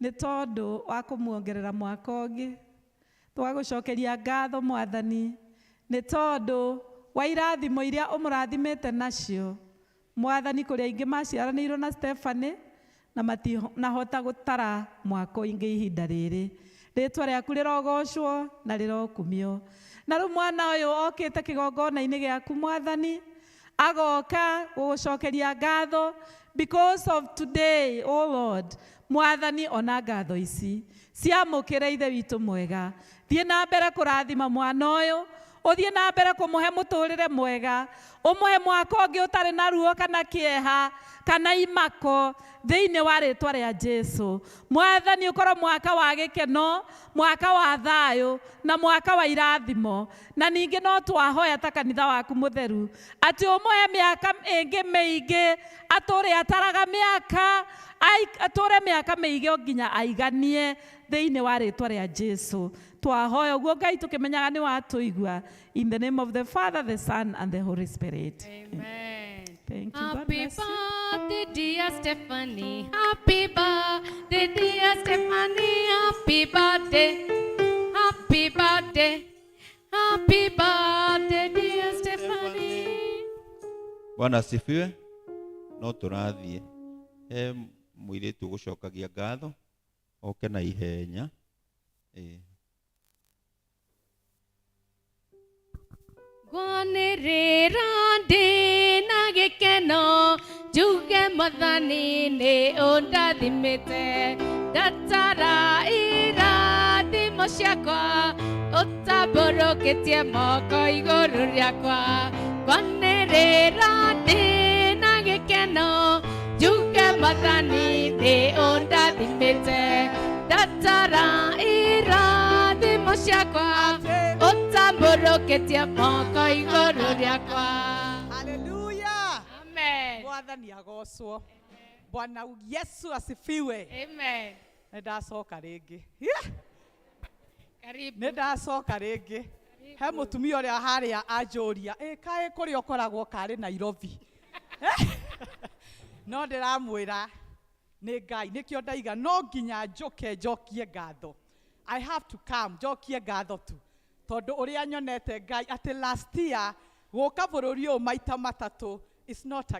nĩ tondũ wa kũmuongerera mwaka ũngĩ. Tũgagũcokeria ngatho Mwathani nĩ tondũ wa irathimo iria ũmũrathimĩte nacio. Mwathani, kũrĩ aingĩ maciaranĩirwo na Stephanie Na matinahota gũtara mwaka ũngĩ ihinda rĩrĩ. Rĩtwa rĩaku rĩrogocwo na rĩrokumio. Na rĩu mwana ũyũ okĩte kĩgongona-inĩ gĩaku Mwathani, agoka gũgũcokeria ngatho because of today, oh Lord. Mwathani, ona ngatho ici ciamũkĩre Ithe witũ mwega. Thiĩ na mbere kũrathima mwana ũyũ, ũthiĩ na mbere kũmũhe mũtũrĩre mwega, ũmũhe mwaka ũngĩ ũtarĩ na ruo kana kĩeha kana imako thĩinĩ wa rĩtwa rĩa Jesu. Mwathani, ũkorwo mwaka wa gĩkeno, mwaka wa thayũ na mwaka wa irathimo. Na ningĩ no twahoya ta kanitha waku mũtheru atĩ ũmũhe mĩaka ĩngĩ mĩingĩ, atũre ataraga mĩaka, atũre mĩaka mĩingĩ o nginya aiganie thĩinĩ wa rĩtwa rĩa Jesu. Twahoya ũguo Ngai tũkĩmenyaga nĩ watũigua. In the name of the Father, the Son, and the Holy Spirit. Amen. Thank you. God Happy bless you. birthday, dear Stephanie. Happy birthday, dear Stephanie. Happy birthday. Happy birthday. Happy birthday, dear Stephanie. Bwana asifiwe. No tũrathiĩ he mũirĩtu ũgũcokagia ngatho oke na ihenya. Ĩĩ. Ngwanĩrĩra ndĩ na gĩkeno, njuge Mwathani nĩ ũndathimĩte. Ndatara irathimo ciakwa, ũtambũrũkĩtie moko igũrũ rĩakwa. Ngwanĩrĩra ndĩ na gĩkeno, njuge Mwathani nĩ ũndathimĩte. Ndatara irathimo ciakwa, ũtambũrũkĩtie moko igũrũ rĩakwa. Haleluya. Amen. Mwathani agocwo. Bwana Yesu asifiwe. Amen. Nĩ ndacoka rĩngĩ. Yeah. Karibu. Nĩ ndacoka rĩngĩ. He mũtumia ũrĩa harĩa anjũria, ĩ kaĩ kũrĩa ũkoragwo karĩ Nairobi. No ndĩramwĩra nĩ Ngai, nĩkĩo ndaiga no nginya njũke njokie ngatho. I have to come njokie ngatho tu, tondũ ũrĩa nyonete Ngai atĩ last year gũka bũrũri ũyũ maita matatũ, it's not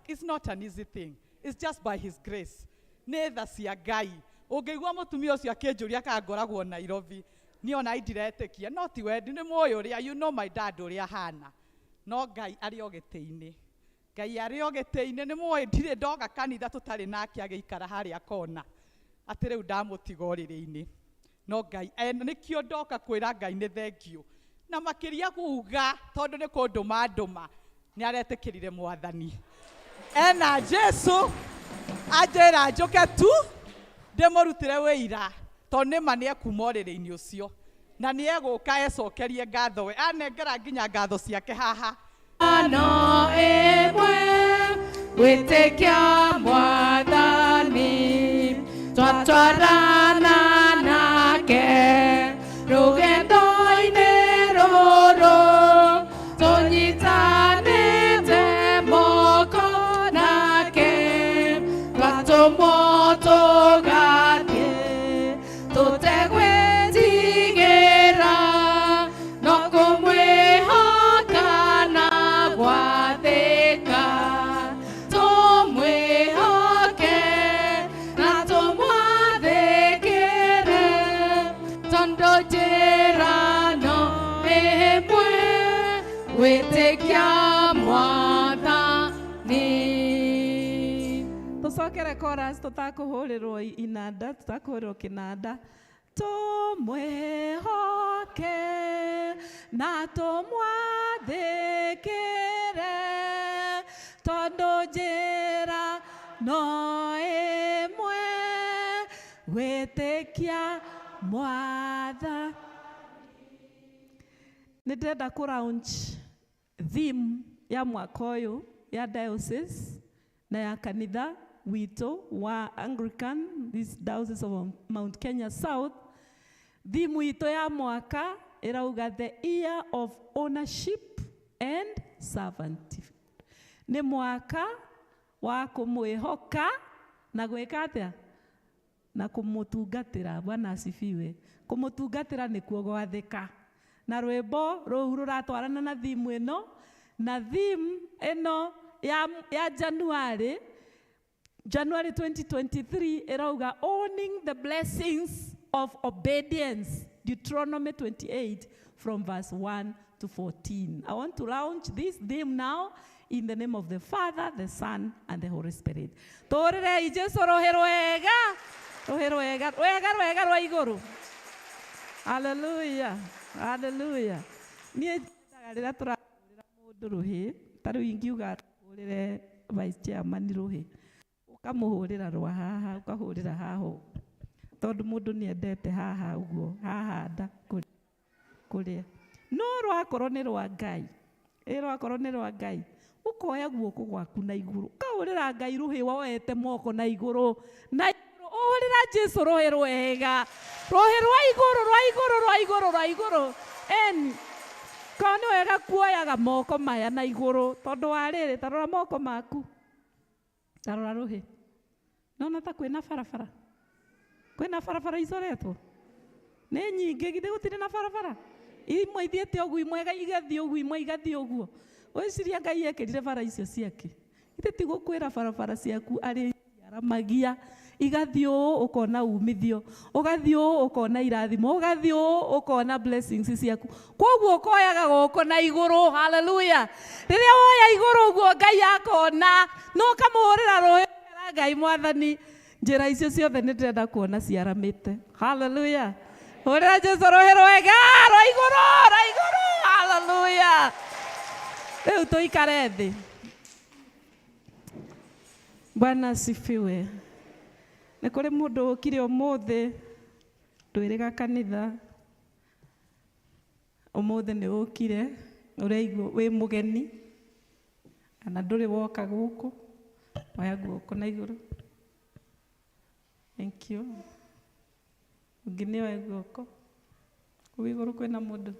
an easy thing. It's just by his grace. Nĩ tha cia Ngai. Ũngĩigua mũtumia ũcio akĩnjũria kana ngoragwo Nairobi, niĩ ona ndiretĩkia, no ti wendi, nĩ mũĩ ũrĩa, you know my dad ũrĩa ahana. No Ngai arĩ o gĩtĩ-inĩ. Ngai arĩ o gĩtĩ-inĩ, nĩ mũĩ ndirĩ ndoka kanitha tũtarĩ nake agĩikara harĩa kona. Atĩ rĩu ndamũtiga ũrĩrĩ-inĩ. No Ngai, nĩkĩo ndoka kwĩra Ngai nĩ thengiũ. Na makĩria kuga, tondũ nĩ kũndũma ndũma, nĩ aretĩkĩrire Mwathani. Ena Jesu, anjĩra njũke tu, ndĩmũrutĩre wĩira, tondũ nĩma nĩ ekuma ũrĩrĩ-inĩ ũcio. Na nĩ egũka ecokerie ngatho we, anengera nginya ngatho ciake haha. No ĩmwe gwĩtĩkia Mwathani, twatwarana nake rũgendo-inĩ rũrũ, tũnyitanĩte moko nake, twatũmwo tũgathiĩ tũtegwĩtigĩra, no kũmwĩhoka na gwathĩka. Tũmwĩhoke na tũmwathĩkĩre, tondũ njĩra no ĩmwe, gwĩtĩkia Mwathani. Tũcokere chorus tũtakũhũrĩrwo inanda, tũtakũhũrĩrwo kĩnanda. Tũmwĩhoke na tũmwathĩkĩre, tondũ njĩra no ĩmwe, gwĩtĩkia Mwathani. Nĩ ndĩrenda kũ launch theme ya mwaka ũyũ ya diocese na ya kanitha witũ wa Anglican, this Diocese of Mount Kenya South. Theme itũ ya mwaka ĩrauga the year of ownership and servanthood. Nĩ mwaka wa kũmwĩhoka na gwĩka atĩa? Na kũmũtungatĩra. Bwana asifiwe. Kũmũtungatĩra nĩkuo gwathĩka. Na rwĩmbo rũu rũratwarana na theme ĩno, na theme ĩno ya January. January 2023 ĩrauga owning the blessings of obedience, Deuteronomy 28 from verse 1 to 14. I want to launch this theme now in the name of the Father, the Son, and the Holy Spirit. Tũrĩrei Jesu rũhĩ rwega, rũhĩ rwega, rwega rwega rwa igũrũ. Hallelujah, hallelujah. Niĩ njendaga rĩrĩa tũrahũrĩra mũndũ rũhĩ, ta rĩu ingiuga hũrĩre vice chairman rũhĩ, ũkamũhũrĩra rwa haha, ũkahũrĩra haha ũguo. Tondũ mũndũ nĩ endete haha ũguo, haha nda kũrĩa. No rwakorwo nĩ rwa Ngai, ĩ rwakorwo nĩ rwa Ngai, ũkoya guoko gwaku na igũrũ, ũkahũrĩra Ngai rũhĩ woete moko na igũrũ, na igũrũ, ũhũrĩra Jesu rũhĩ rwega, rũhĩ rwa igũrũ, rwa igũrũ, rwa igũrũ, rwa igũrũ. Eni, korwo nĩ wega kuoyaga moko maya na igũrũ, tondũ wa rĩrĩ, ta rora moko maku, ta rora rũhĩ. Nona ta kwĩna barabara, kwĩna barabara icoretwo, nĩ nyingĩ, githĩ gũtirĩ na barabara? Imwe ithiĩte ũguo, imwe igathiĩ ũguo, imwe igathiĩ ũguo. Wĩciria Ngai ekĩrire bara icio ciake? Ithe ti gũkwĩra barabara ciaku arĩ ciaramagia, igathiĩ ũũ ũkona umithio, ũgathiĩ ũũ ũkona irathimo, ũgathiĩ ũũ ũkona blessings ciaku. Koguo ũkoyaga gũkũ na igũrũ, hallelujah. Rĩrĩa woya igũrũ ũguo Ngai akona, na ũkamũhũrĩra rũhĩ, ũkera Ngai Mwathani, njĩra icio ciothe nĩ ndĩrenda kuona ciaramĩte. Hallelujah. Hũrĩra Jesu rũhĩ rwega, rwa igũrũ, rwa igũrũ, hallelujah. Rĩu tũikare thĩ. Bwana asifiwe. Nĩ kũrĩ mũndũ ũkire ũmũthĩ, ndwĩrĩga kanitha, ũmũthĩ nĩ ũkire, ũraigua wĩ mũgeni, kana ndũrĩ woka gũkũ, oya guoko na igũrũ. Thank you. Ũngĩ nĩ oe guoko. Kũu igũrũ kwĩna mũndũ.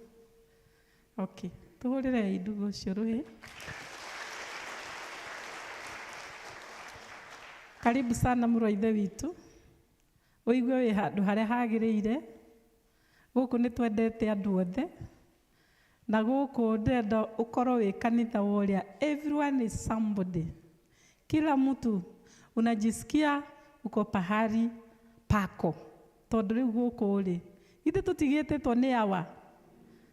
Okay, tũhũrĩrei ndugu ũcio rũhĩ. Karibu sana mũrũ wa ithe witũ. Ũigue wĩ handũ harĩa hagĩrĩire. Gũkũ nĩ twendete andũ othe. Na gũkũ ndĩrenda ũkorwo wĩ kanitha wa ũrĩa everyone is somebody. Kila mtu unajisikia uko pahali pako. Tondũ rĩu gũkũ rĩ, ithuĩ tũtigĩtĩtwo nĩ awa,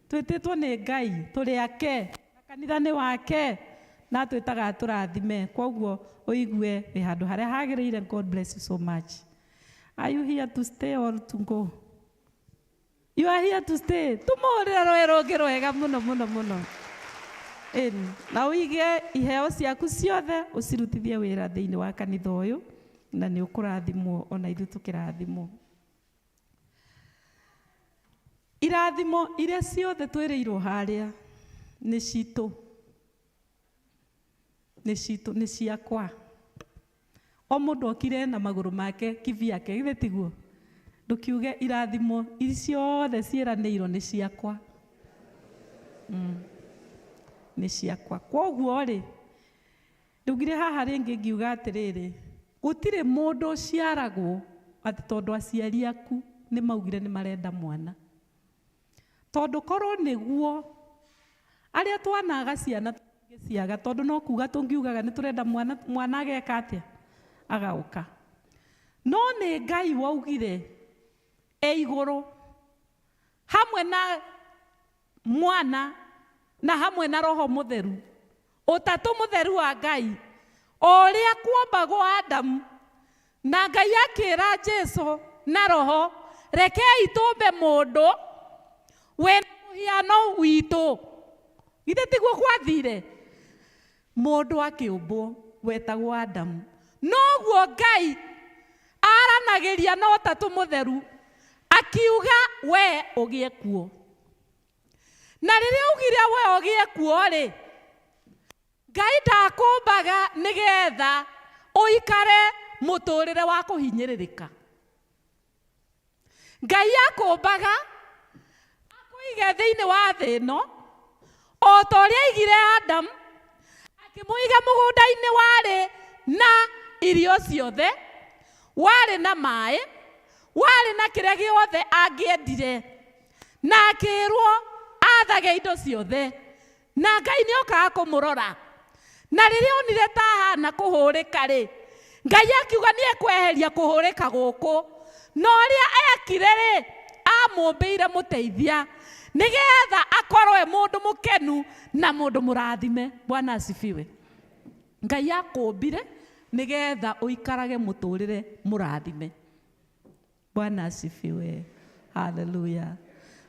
twĩtĩtwo nĩ Ngai, tũrĩ ake, na kanitha nĩ wake, na atwĩtaga atũrathime. Koguo ũigue wĩ handũ harĩa hagĩrĩire. God bless you so much. Are you here to stay or to go? You are here to stay. Tũmũhũrĩre rũhĩ rũngĩ rwega mũno mũno mũno. Ĩni, na ũige iheo ciaku ciothe ũcirutithie wĩra thĩinĩ wa kanitha ũyũ, na nĩ ũkũrathimwo ona ithuĩ tũkĩrathimwo. Irathimo iria ciothe twĩrĩirwo harĩa nĩ citũ, nĩ citũ, nĩ ciakwa. O mũndũ okire na magũrũ make kivyake, githĩ tiguo? Ndũkiuge irathimo ici ciothe ciĩranĩirwo nĩ ciakwa. Nĩ ciakwa. Kwoguo rĩ, ndugire haha rĩngĩ ngiuga atĩrĩrĩ, gũtirĩ mũndũ ũciaragwo atĩ tondũ aciari aku nĩ maugire nĩ marenda mwana. Tondũ korwo nĩguo, arĩa twanaga ciana tũngĩciaga, tondũ no kuga tũngiugaga nĩ tũrenda mwana, mwana ageka atĩa? Agoka. No nĩ Ngai waugire e igũrũ hamwe na mwana na hamwe na Roho Mũtheru, ũtatũ mũtheru wa Ngai, o ũrĩa kwombagwo Adamu, na Ngai akĩra Jesu na Roho, rekei tũmbe mũndũ wĩna mũhiano witũ. Githĩ tiguo gwathire? Mũndũ akĩũmbwo wetagwo Adamu. Noguo Ngai aranagĩria na ũtatũ mũtheru, akiuga we ũgĩe kuo. Na rĩrĩa augire we ũgĩe kuo rĩ, Ngai ndakũmbaga nĩgetha ũikare mũtũrĩre wa kũhinyĩrĩrĩka. Ngai akũmbaga akũige thĩinĩ wa thĩ ĩno o ta ũrĩa aigire Adamu, akĩmũiga mũgũnda-inĩ warĩ na irio ciothe, warĩ na maĩ, warĩ na kĩrĩa gĩothe angĩendire, na akĩrwo athage indo ciothe, na Ngai nĩ okaga kũmũrora. Na rĩrĩa onire ta ahana kũhũrĩka rĩ, Ngai akiuga nĩ ekweheria kũhũrĩka gũkũ, na ũrĩa ekire rĩ, amũmbĩire mũteithia nĩgetha akorwo e mũndũ mũkenu na mũndũ mũrathime. Bwana asifiwe. Ngai akũmbire nĩgetha ũikarage mũtũrĩre mũrathime. Bwana asifiwe. Hallelujah.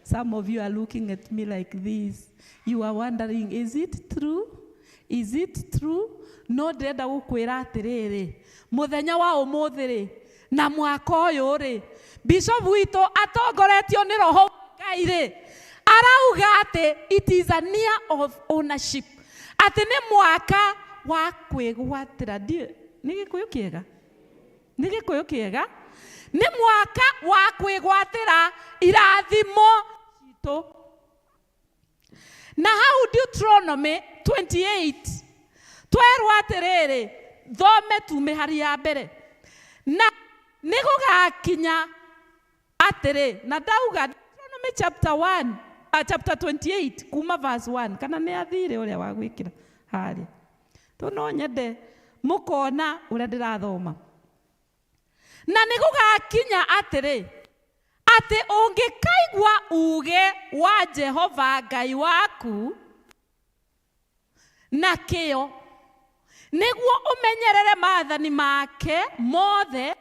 Some of you are looking at me like this. You are wondering, is it true? Is it true? No ndĩrenda gũkwĩra atĩrĩrĩ, mũthenya wa ũmũthĩ rĩ, na mwaka ũyũ rĩ, bishop witũ atongoretio nĩ roho wa Ngai rĩ, arauga atĩ it is a year of ownership. Atĩ nĩ mwaka wa kwĩgwatĩra. Ndiũĩ, nĩ gĩkũyũ kĩega? Nĩ gĩkũyũ kĩega? Nĩ mwaka wa kwĩgwatĩra irathimo citũ. Na hau Deuteronomy 28 twerwo atĩrĩrĩ, thome tume harĩ ya mbere. Na nĩ gũgakinya atĩrĩ, na ndauga Deuteronomy chapter 1, chapter 28 kuma verse 1, kana nĩ athire ũrĩa wa gwĩkĩra harĩa. To no nyende mũkona ũrĩa ndĩrathoma. Na nĩ gũgakinya atĩrĩ, atĩ ũngĩkaigua uge wa Jehova Ngai waku na kĩyo, nĩguo ũmenyerere maathani make mothe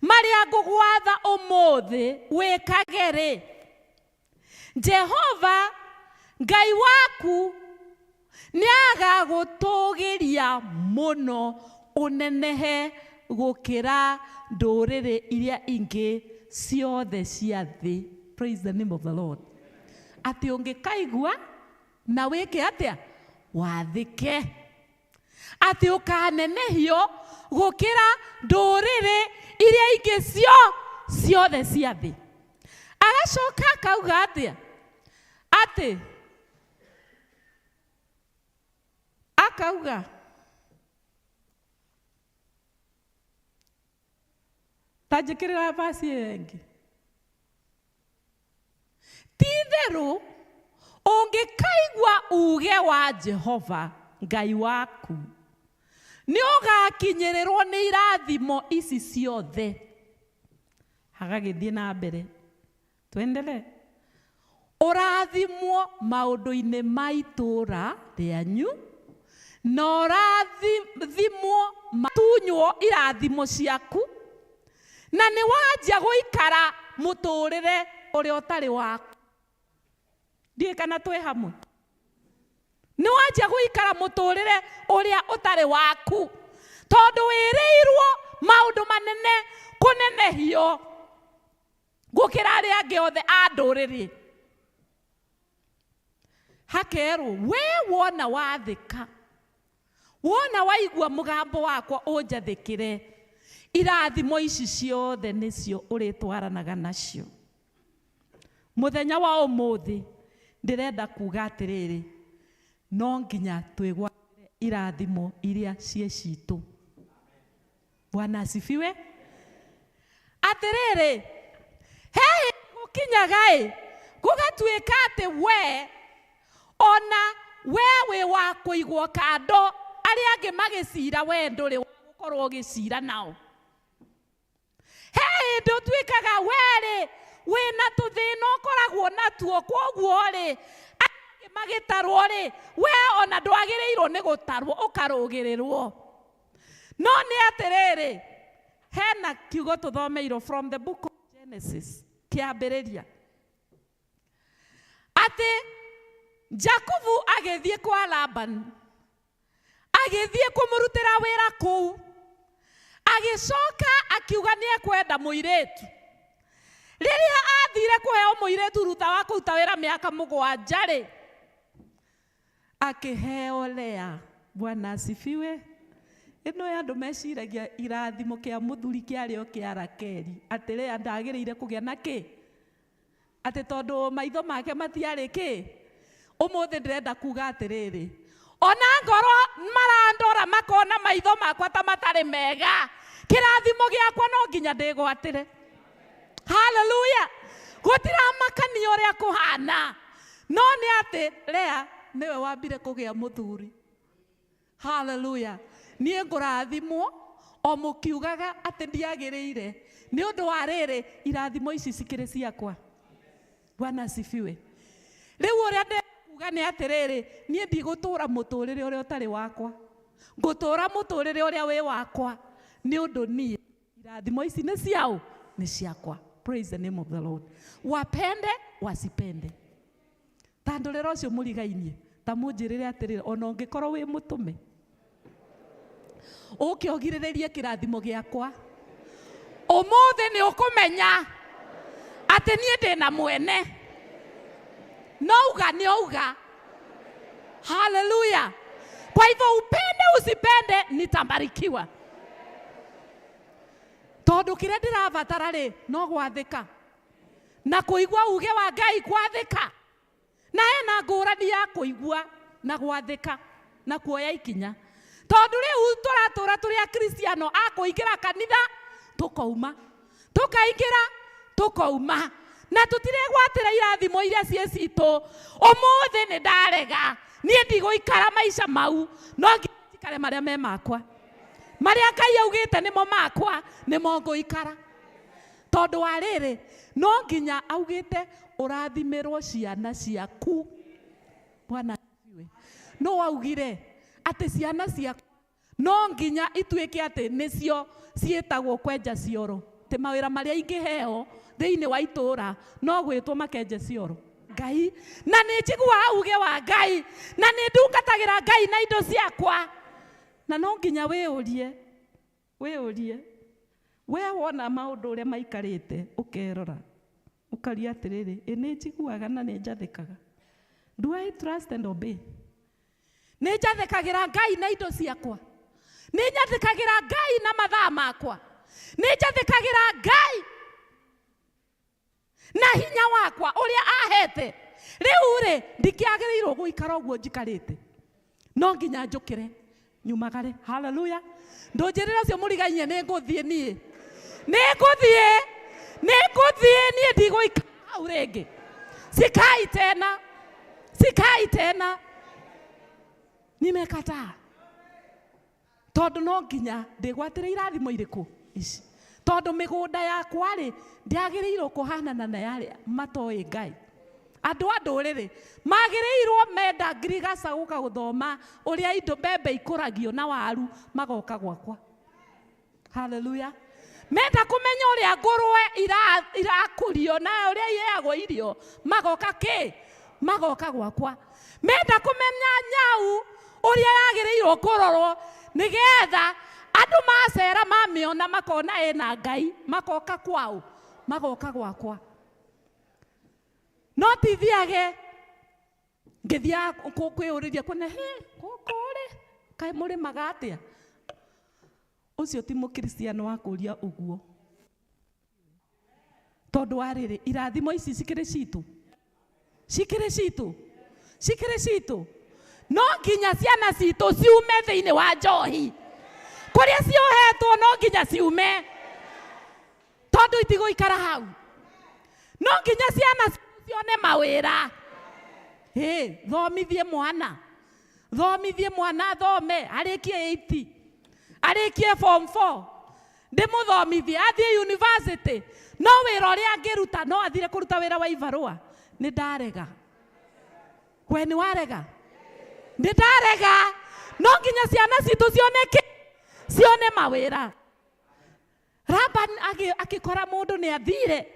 marĩa ngũgwatha ũmũthĩ wĩkage rĩ, Jehova Ngai waku nĩagagũtũgĩria mũno ũnenehe gũkĩra ndũrĩrĩ iria ingĩ ciothe cia thĩ. Praise the name of the Lord. Atĩ ũngĩkaigua na wĩke atĩa? Wathĩke. Atĩ ũkanenehio gũkĩra ndũrĩrĩ iria ingĩ ciothe cia thĩ. Agacoka akauga atĩa? Atĩ akauga ta njĩkĩrĩra verse ĩyo ĩngĩ. Ti-itherũ ũngĩkaigua uge wa Jehova Ngai waku, nĩ ũgakinyĩrĩrwo nĩ irathimo ici ciothe. Hagagĩthiĩ na mbere. Tuendelee. Ũrathimwo maũndũ-inĩ ma itũũra rĩanyu, na ũrathimwo matunywo irathimo ciaku, na nĩ wanjia gũikara mũtũrĩre ũrĩa ũtarĩ waku. Ndiũĩ kana twĩ hamwe. Nĩ wanjia gũikara mũtũrĩre ũrĩa ũtarĩ waku, tondũ wĩrĩirwo maũndũ manene kũnenehio gũkĩra arĩa angĩ othe a ndũrĩrĩ. Hakerwo we wona wathĩka, wona waigua mũgambo wakwa ũnjathĩkĩre, irathimo ici ciothe nĩcio ũrĩtwaranaga nacio. Mũthenya wa ũmũthĩ ndĩrenda kuga atĩrĩrĩ, no nginya twĩgwatĩre irathimo iria ciĩ citũ. Bwana asifiwe. Atĩrĩrĩ, he hĩndĩ gũkinyaga ĩ, gũgatuĩka atĩ we ona we wĩ wa kũigwo kando, arĩa angĩ magĩcira we ndũrĩ wa gũkorwo ũgĩcira nao. He hĩndĩ ũtuĩkaga we rĩ wĩna tũthĩna ũkoragwo natuo, kwoguo rĩ arĩa angĩ magĩtarwo rĩ we ona ndwagĩrĩirwo nĩ gũtarwo, ũkarũgĩrĩrwo. No nĩ atĩrĩrĩ, hena kiugo tũthomeirwo from the book of Genesis, kĩambĩrĩria, atĩ Jakubu agĩthiĩ kwa Laban, agĩthiĩ kũmũrutĩra wĩra kũu, agĩcoka akiuga nĩ ekwenda mũirĩtu. Rĩrĩa athire kũheo mũirĩtu thutha wa kũruta wĩra mĩaka mũgwanja rĩ, akĩheo Lea. Bwana asifiwe. Ĩno ya andũ meciragia irathimo kĩa mũthuri kĩarĩ o kĩa Rakeli, atĩ Lea ndagĩrĩire kũgĩa na kĩ, atĩ tondũ maitho make matiarĩ kĩ. Ũmũthĩ ndĩrenda kuga atĩrĩrĩ, ona ngorwo marandora makona maitho makwa ta matarĩ mega, kĩrathimo gĩakwa no nginya ndĩgwatĩre. Hallelujah. Gũtiramakania ũrĩa kũhana, no nĩ atĩ Lea nĩwe wambire kũgĩa mũthuri. Hallelujah. Niĩ ngũrathimwo O mũkiugaga atĩ ndiagĩrĩire nĩ ũndũ wa rĩrĩ, irathimo ici cikĩrĩ ciakwa. Bwana asifiwe. Rĩu ũrĩa ndekuga nĩ atĩrĩrĩ, niĩ ndigũtũra mũtũrĩre ũrĩa ũtarĩ wakwa, ngũtũra mũtũrĩre ũrĩa wĩ wakwa, nĩ ũndũ niĩ irathimo ici nĩ ciao, nĩ ciakwa. Praise the name of the Lord. Wapende wasipende, ta ndũrĩra ũcio mũrigainie, ta mũnjĩrĩre atĩrĩrĩ, ona ũngĩkorwo wĩ mũtũme ũke ũgirĩrĩrie kĩrathimo gĩakwa, ũmũthĩ nĩ ũkũmenya atĩ niĩ ndĩna mwene. Nouga nĩ ouga. Haleluya. Kwa hivyo upende usipende, nitabarikiwa, tondũ kĩrĩa ndĩrabatara rĩ, no gwathĩka na kũigua uge wa Ngai. Gwathĩka na hena ngũrani ya kũigua na gwathĩka na kuoya ikinya, tondũ rĩu tũratũra tũrĩ akristiano a kũingĩra kanitha tũkauma, tũkaingĩra tũkauma, na tũtiregwatĩra irathimo iria ciĩ citũ. Ũmũthĩ nĩ ndarega, niĩ ndigũikara maica mau, no nginya njikare marĩa me makwa, marĩa Ngai augĩte nĩmo makwa, nĩmo ngũikara, tondũ wa rĩrĩ, no nginya augĩte ũrathimĩrwo ciana ciaku. Bwana asifiwe. No augire atĩ ciana ciaku no nginya ituĩke atĩ nĩcio ciĩtagwo kwenja cioro, atĩ mawĩra marĩa ingĩheo thĩinĩ wa itũũra no gwĩtwo makenje cioro. Ngai na nĩ njiguaga uge wa Ngai na nĩ ndungatagĩra Ngai na indo ciakwa, na no nginya wĩũrie, wĩũrie we wona maũndũ ũrĩa maikarĩte, ũkerora ũkaria atĩrĩrĩ, ĩ nĩ njiguaga na nĩ njathĩkaga? Do I trust and obey? Nĩ njathĩkagĩra Ngai na indo ciakwa? Nĩ njathĩkagĩra Ngai na mathaa makwa? Nĩ njathĩkagĩra Ngai na hinya wakwa ũrĩa ahete? Rĩu rĩ, ndikĩagĩrĩirwo gũikara ũguo njikarĩte, no nginya njũkĩre nyumagare. Haleluya. Ndũnjĩrĩre ũcio mũrigainie, nĩ ngũthiĩ niĩ, nĩ ngũthiĩ, nĩ ngũthiĩ niĩ, ndigũikara hau rĩngĩ. Sikai tena, sikai tena, nimekataa, tondũ no nginya ndĩgwatĩre irathimo irĩkũ ici, tondũ mĩgũnda yakwa rĩ, ndĩagĩrĩirwo kũhanana na yarĩa matoĩ Ngai. Andũ a ndũrĩrĩ magĩrĩirwo menda ngirigaca gũka gũthoma ũrĩa indo mbembe ikũragio na waru, magoka gwakwa. Haleluya. Menda kũmenya ũrĩa ngũrwe irakũrio na ũrĩa iheagwo irio, magoka kĩ? Magoka gwakwa. Menda kũmenya nyau ũrĩa yagĩrĩirwo kũrorwo nĩgetha andũ macera mamĩona makona ĩna Ngai, magoka kwao? Magoka gwakwa. No tithiage ngĩthiaga kwĩyũrĩria kũne he gũkũ rĩ, kaĩ mũrĩmaga atĩa? Ũcio ti mũkristiano wa kũria ũguo, tondũ wa rĩrĩ, irathimo ici cikĩrĩ citũ, cikĩrĩ citũ, cikĩrĩ citũ. No nginya ciana citũ ciume thĩinĩ wa njohi kũrĩa ciohetwo, no nginya ciume, tondũ itigũikara hau. No nginya ciana citũ cione mawĩra. Ĩ thomithie mwana, thomithie mwana, athome arĩkie 80, arĩkie form 4, ndĩmũthomithie athiĩ university, no wĩra ũrĩa angĩruta no athire kũruta wĩra wa ibarũa. Nĩ ndarega. We nĩ warega? Nĩ ndarega. No nginya ciana citũ cione kĩ? Cione mawĩra. Laban akĩkora mũndũ nĩ athire,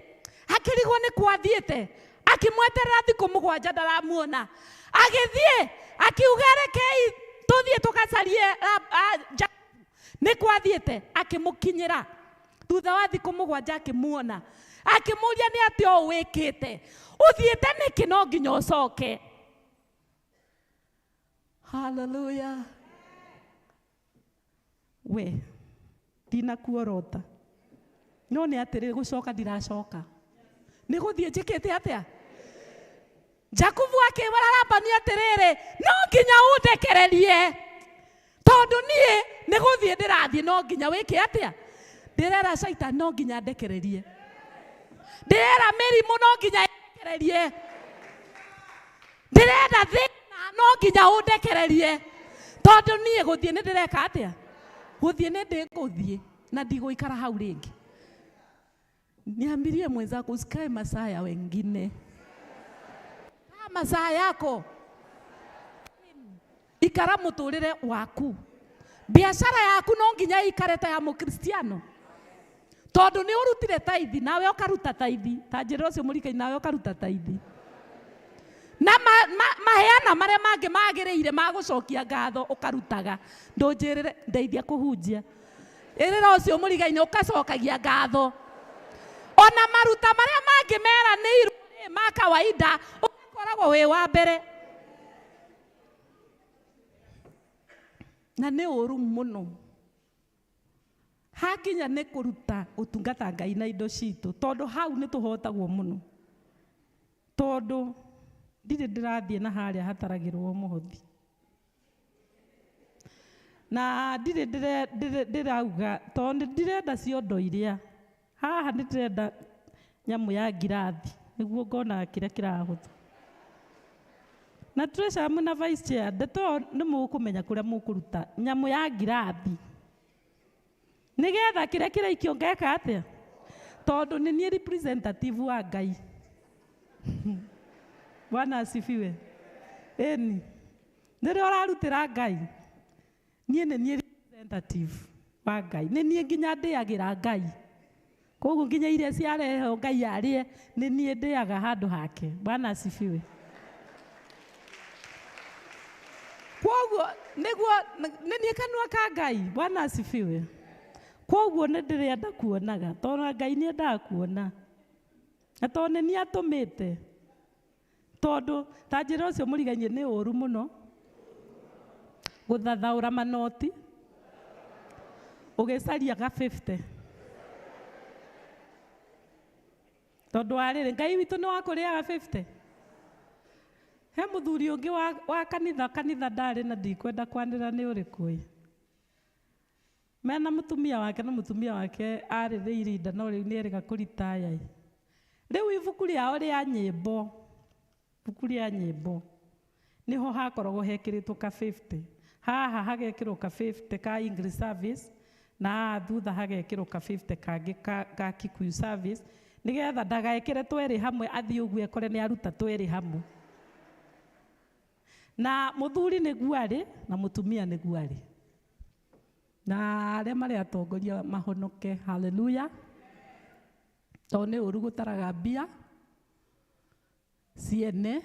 akĩrigwo nĩ kwathiĩte, akĩmweterera thikũ 7 ndaramuona, agĩthiĩ akiuga, "Rekei tũthiĩ tũgacarie Jakubu nĩ kwathiĩte." Akĩmũkinyĩra thutha wa thikũ 7, akĩmuona, akĩmũria, "Nĩ atĩa ũũ wĩkĩte? Ũthiĩte nĩkĩ? No nginya ũcoke." Haleluya. We ndinakuorota, no nĩ atĩrĩ, gũcoka ndiracoka, nĩ gũthiĩ njĩkĩte atĩa? Jakubu akĩwĩra Labani atĩrĩrĩ, "No nginya ũndekererie, tondũ niĩ nĩ gũthiĩ ndĩrathiĩ. No nginya wĩke atĩa? Ndĩrera Caitani no nginya ndekererie, ndĩrera mĩrimũ no nginya ĩndekererie, ndĩrenda thĩna no nginya ũndekererie, tondũ niĩ gũthiĩ nĩ ndĩreka atĩa?" Gũthiĩ nĩ ndĩgũthiĩ na ndigũikara hau rĩngĩ. Niambirie mwenzako usikae masaa ya wengine. Kaa masaa yako. Ikara mũtũrĩre waku. Biashara yaku no nginya ĩikare ta ya mũkristiano. Tondũ nĩ ũrutire taithi nawe ũkaruta taithi, ta njĩra ũcio mũrikai nawe ũkaruta taithi. Na maheana marĩa mangĩ magĩrĩire ma gũcokia ngatho ũkarutaga. Ndũnjĩrĩre ndeithia kũhunjia. Ĩrĩra ũcio mũrigainĩ ũkacokagia ngatho. Ona maruta marĩa mangĩ meranĩirwo rĩ ma kawaida ũgakoragwo wĩ wa mbere. Na nĩ ũru mũno. Hakinya nĩ kũruta ũtungata Ngai na indo citũ, tondũ hau nĩ tũhotagwo mũno. Tondũ ndirĩ ndĩrathiĩ na harĩa hataragĩrwo mũhothi. Na ndirĩ ndĩrauga, tondũ ndirenda ciondo iria. Haha nĩ ndĩrenda nyamũ ya ngirathi, nĩguo ngonaga kĩrĩa kĩrahũthwo. Na treasurer mwĩna vice chair, ndeto ĩyo nĩ mũkũmenya kũrĩa mũkũruta nyamũ ya ngirathi. Nĩgetha kĩrĩa kĩraikio ngeka atĩa? Tondũ nĩ niĩ representative wa Ngai. Bwana asifiwe. Ĩni. Rĩrĩa ũrarutĩra Ngai, niĩ nĩ niĩ representative wa Ngai. Nĩ niĩ nginya ndĩagĩra Ngai. Koguo nginya iria ciarehwo Ngai arĩe, nĩ niĩ ndĩaga handũ hake. Bwana asifiwe. Koguo nĩguo nĩ niĩ kanua ka Ngai. Bwana asifiwe. Koguo nĩ ndĩrenda kuonaga, tondũ Ngai nĩ endaga kuona. Na tondũ nĩ niĩ atũmĩte. Tondũ ta njĩra ũcio mũrigainie nĩ ũru mũno. Gũthathaũra manoti. Ũgĩcaria ga 50. Tondũ wa rĩrĩ, Ngai witũ nĩ wa kũrĩaga 50. He mũthuri ũngĩ wa kanitha, kanitha ndarĩ na ndikwenda kwanĩrĩra nĩ ũrĩkũ ĩ. Mena mũtumia wake na mũtumia wake arĩ rĩirinda no rĩu nĩ erĩga kũritaya ĩ. Rĩu ibuku rĩao rĩa nyĩmbo, ibuku rĩa nyĩmbo, nĩho hakoragwo hekĩrĩtwo ka 50. Haha hagekĩrwo ka 50 ka English service, na haha thutha hagekĩrwo ka 50 kangĩ ka Kikuyu service, nĩgetha ndagekĩre twerĩ hamwe athiĩ ũguo ekore nĩ aruta twerĩ hamwe. Na mũthuri nĩguo arĩ, na mũtumia nĩguo arĩ. Na arĩa marĩ atongoria mahonoke, haleluya. Tondũ nĩ ũru gũtaraga mbia ciene.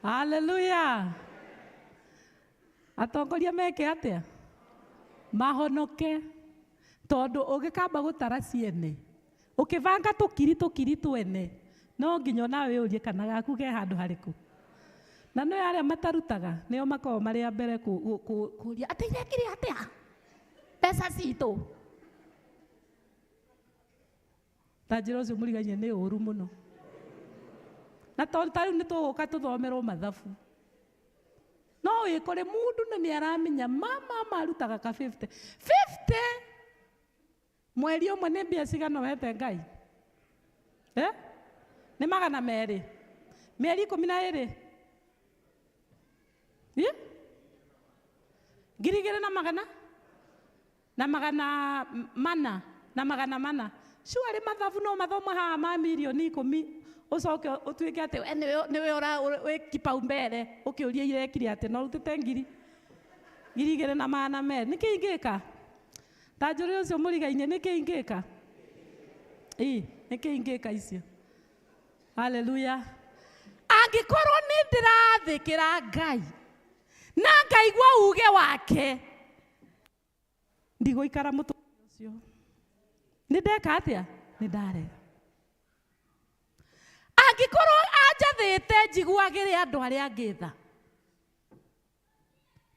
Haleluya. Atongoria meke atĩa? Mahonoke. Tondũ ũngĩkamba gũtara ciene, ũkĩbanga tũkiri tũkiri twene, no nginya onawe wĩyũrie kana gaku ke handũ harĩkũ. Na nĩ arĩa matarutaga nĩo makoragwo marĩ a mbere kũria atĩ irekire atĩa mbeca citũ. Ta njĩra ũcio mũrigainie nĩ ũru mũno. Na tondũ ta rĩu nĩ tũgũka tũthomerwo mathabu. No wĩkore mũndũ na nĩ aramenya mama marutaga ka 50. 50 mweri ũmwe nĩ mbia cigana wete Ngai? Nĩ magana merĩ. Mĩeri 12. Ngiri igĩrĩ na magana? Na magana mana. Na magana mana. Surely mathabu no mathomo haha ma mirioni 10 ũcoke ũtuĩke atĩ we nĩwe wĩ kipaumbele ũkĩũria irekire atĩ no ũrutĩte ngiri igĩrĩ na magana merĩ. Nĩkĩ ingĩka? Ta njũrĩ ũcio mũrigainie, nĩkĩ ingĩka? Ĩ, nĩkĩ ingĩka icio? Haleluya. Angĩkorwo nĩ ndĩrathĩkĩra Ngai na ngaigua uge wake, ndigũikara mũtũrĩre ũcio. Nĩ ndeka atĩa? Nĩ ndarega. Angĩkorwo anjathĩte njiguagĩre andũ arĩa angĩ tha,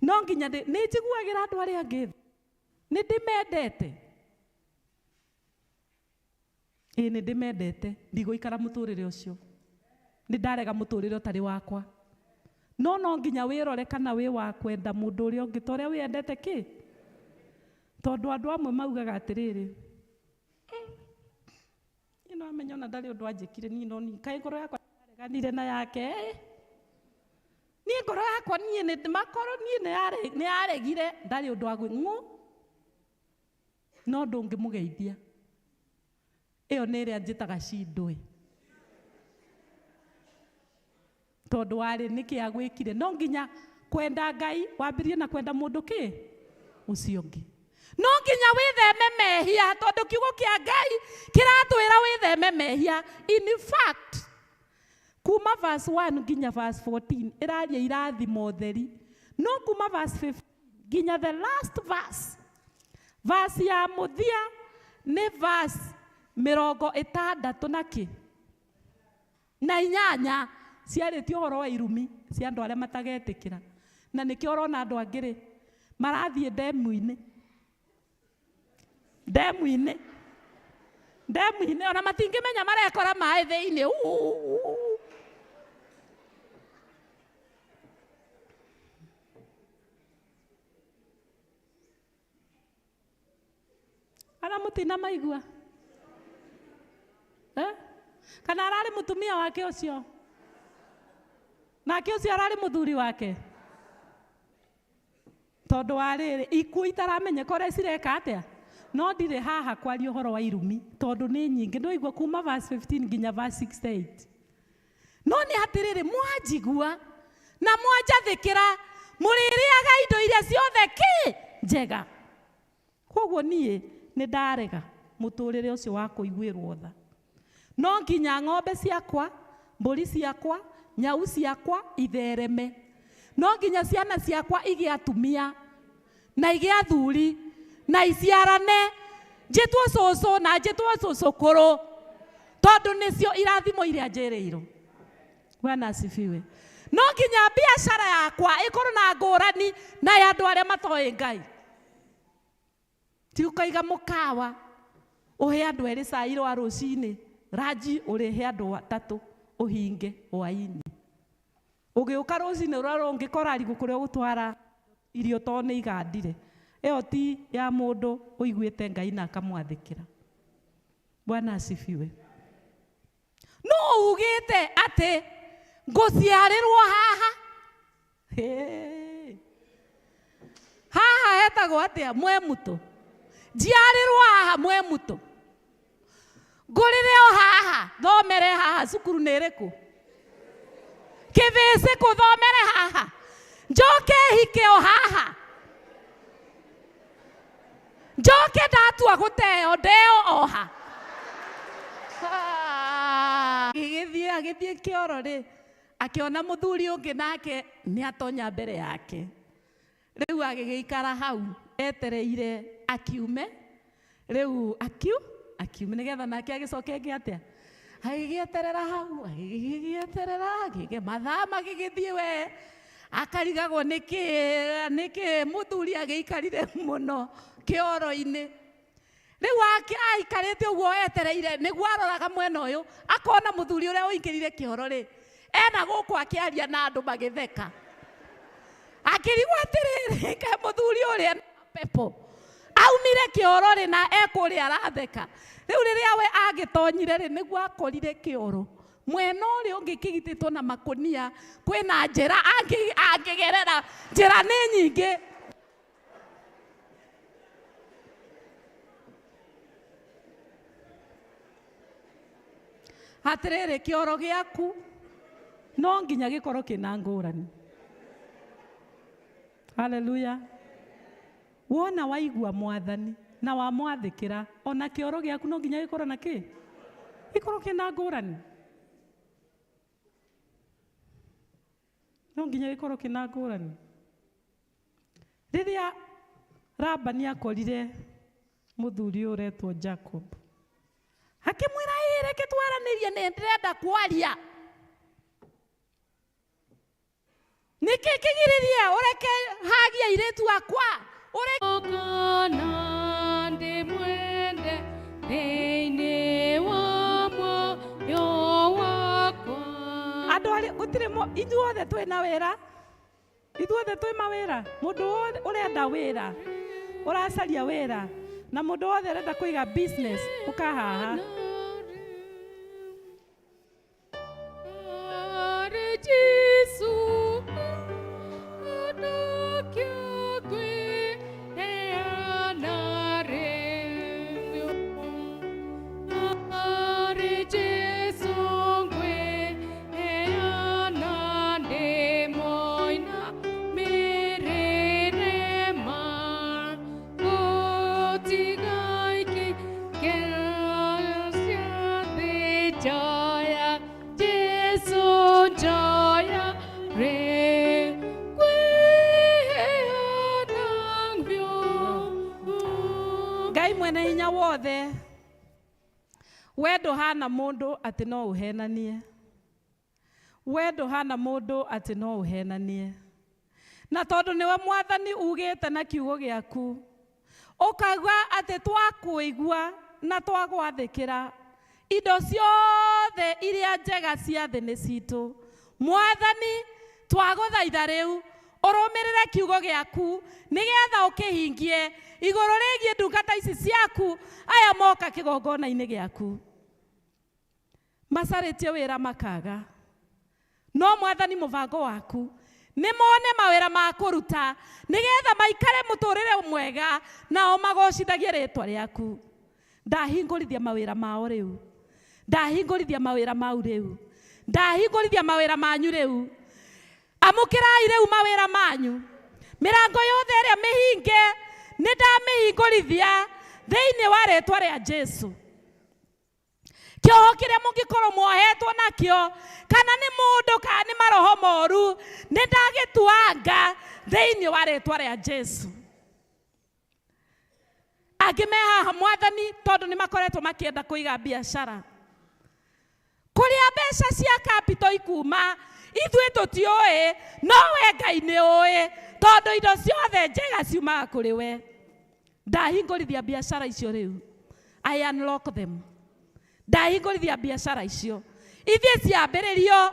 no nginya nĩ njiguagĩra andũ arĩa angĩ tha. Nĩ ndĩmendete. Ĩ, nĩ ndĩmendete. Ndigũikara mũtũrĩre ũcio. Nĩ ndarega mũtũrĩre ũtarĩ wakwa. No no nginya wĩrore kana wĩ wa kwenda mũndũ ũrĩa ũngĩ ta ũrĩa wĩyendete kĩ? Tondũ andũ amwe maugaga atĩrĩrĩ, niĩ no amenye ona ndarĩ ũndũ anjĩkire, niĩ no niĩ, kaĩ ngoro yakwa yareganire na yake? Niĩ ngoro yakwa niĩ nĩ makorwo niĩ nĩ yaregire ndarĩ ũndũ wa ng'ũ no ndũngĩmũgeithia. Ĩyo nĩ ĩrĩa njĩtaga cindũĩ. Tondũ warĩ nĩkĩ agwĩkire no nginya kwenda Ngai wambĩrĩrie na kwenda mũndũ kĩ ũcio ũngĩ. No nginya wĩtheme mehia tondũ kiugo kĩa Ngai kĩratwĩra wĩtheme mehia. In fact, kuma verse 1 nginya verse 14 ĩraria irathimo theri, no kuma verse 15 nginya the last verse, verse ya mũthia nĩ verse 68 na kĩ na inyanya ciarĩtie ũhoro wa irumi cia andũ arĩa matagetĩkĩra. Na nĩkĩo ũrona andũ angĩ rĩ marathiĩ ndemu-inĩ ndemu-inĩ ndemu-inĩ ona matingĩmenya marekora maĩ thĩinĩ. Ara mũtina maigua kana ararĩ mũtumia wake ũcio nake ũcio ararĩ mũthuri wake tondũ wa rĩrĩ ikuũ itaramenyeka ũrĩa cireka atĩa. No ndirĩ haha kwaria ũhoro wa irumi tondũ nĩ nyingĩ ndũigua kuma verse 15 nginya verse 68. No nĩ atĩrĩrĩ mwanjigua na mwanjathĩkĩra mũrĩrĩaga indo iria ciothe kĩ njega. Koguo niĩ nĩ ndarega mũtũrĩre ũcio wa kũiguĩrwo tha. No nginya ng'ombe ciakwa, mbũri ciakwa, nyau ciakwa ithereme. No nginya ciana ciakwa igĩe atumia na igĩe athuri na iciarane, njĩtwo cũcũ na njĩtwo cũcũkũrũ tondũ nĩcio irathimo iria njĩrĩirwo. Bwana asifiwe. No nginya biacara yakwa ĩkorwo na ngũrani na ya andũ arĩa matoĩ Ngai. Ti ũkaiga mũkawa ũhe andũ erĩ cai rwa rũcinĩ, ranji ũrĩhe andũ atatũ ũhinge hwaĩ-inĩ. Ũgĩũka rũcinĩ rũrĩa rũngĩ korarigwo kũrĩa ũgũtwara irio tondũ nĩ igandire. Ĩyo ti ya mũndũ ũiguĩte Ngai na akamwathĩkĩra. Bwana asifiwe. No ugĩte atĩ ngũciarĩrwo haha. Haha hetagwo atĩa? Mwemutũ. Njiarĩrwo haha Mwemutũ. Ngũrĩre o haha, thomere haha, cukuru nĩ ĩrĩkũ? Kĩbĩcĩ kũthomere haha. Njoke hike o haha. Njoke ndatua gũteo ndeo oha. Agĩgĩthiĩ agĩthiĩ kĩoro rĩ, akĩona mũthuri ũngĩ nake nĩ atonya mbere yake. Rĩu agĩgĩikara hau etereire akiume. Rĩu akiume nĩgetha nake agĩcoke eke atĩa? Agĩgĩeterera hau, agĩgĩeterera, mathaa magĩgĩthiĩ we akarigagwo nĩkĩ mũthuri agĩikarire mũno kĩoro-inĩ. Rĩu aikarĩte ũguo etereire nĩguo aroraga mwena ũyũ akona mũthuri ũrĩa ũingĩrire kĩoro rĩ ena gũkũ akĩaria na andũ magĩtheka. Akĩrigwo atĩrĩrĩ, kaĩ mũthuri ũrĩa ena pepo aumire kĩoro rĩ na ekũrĩa aratheka. Rĩu rĩrĩa we agĩtonyire rĩ nĩguo akorire kĩoro mwena ũrĩa ũngĩ kĩgitĩtwo na makũnia, kwĩna njĩra angĩgerera, njĩra nĩ nyingĩ. Atĩrĩrĩ, kĩoro gĩaku no nginya gĩkorwo kĩna ngũrani. Haleluya. Wona waigua mwathani na wamwathĩkĩra, ona kĩoro gĩaku no nginya gĩkorwo na kĩ? Gĩkorwo kĩna ngũrani. No nginya gĩkorwo kĩna ngũrani. Rĩrĩa Labani akorire mũthuri ũyũ ũretwo Jacob, akĩmwĩra, ĩ reke twaranĩrie, nĩ ndĩrenda kwaria. Nĩkĩ kĩgiririe ũreke hagie airĩtu akwa? Kana ndĩmwende thĩinĩ wa muoyo wakwa. Andũ arĩa gũtirĩ ithuothe twĩna wĩra, ithuothe twĩ mawĩra. Mũndũ wothe ũrenda wĩra, ũracaria wĩra, na mũndũ wothe ũrenda kũiga business, ũka haha. Jesu. Wothe, we ndũhana mũndũ atĩ no ũhenanie, we ndũhana mũndũ atĩ no ũhenanie, na tondũ nĩwe Mwathani ugĩte na kiugo gĩaku ũkauga atĩ twakũigua na twagwathĩkĩra indo ciothe iria njega cia thĩ nĩ citũ. Mwathani, twagũthaitha rĩu ũrũmĩrĩre kiugo gĩaku nĩgetha ũkĩhingie igũrũ rĩgiĩ ndungata ici ciaku aya moka kĩgongona-inĩ gĩaku. Macarĩtie wĩra makaga, no Mwathani, mũbango waku nĩ mone mawĩra ma kũruta nĩgetha maikare mũtũrĩre mwega nao magocithagie rĩtwa rĩaku. Ndahingũrithia mawĩra mao rĩu, ndahingũrithia mawĩra mau rĩu, ndahingũrithia mawĩra manyu rĩu. Amũkĩrai rĩu mawĩra manyu. Mĩrango yothe ĩrĩa mĩhinge nĩ ndamĩhingũrithia thĩinĩ wa rĩtwa rĩa Jesu. Kĩoho kĩrĩa mũngĩkorwo muohetwo nakĩo, kana nĩ mũndũ kana nĩ maroho moru, nĩ ndagĩtuanga thĩinĩ wa rĩtwa rĩa Jesu. Angĩ me haha, Mwathani, tondũ nĩ makoretwo makĩenda kũiga biacara, kũrĩa mbeca cia capital ikuma ithuĩ tũtiũĩ, no we Ngai nĩ ũĩ, tondũ indo ciothe njega ciumaga kũrĩ we. Ndahingũrithia biacara icio rĩu, I unlock them. Ndahingũrithia biacara icio ithiĩ ciambĩrĩrio,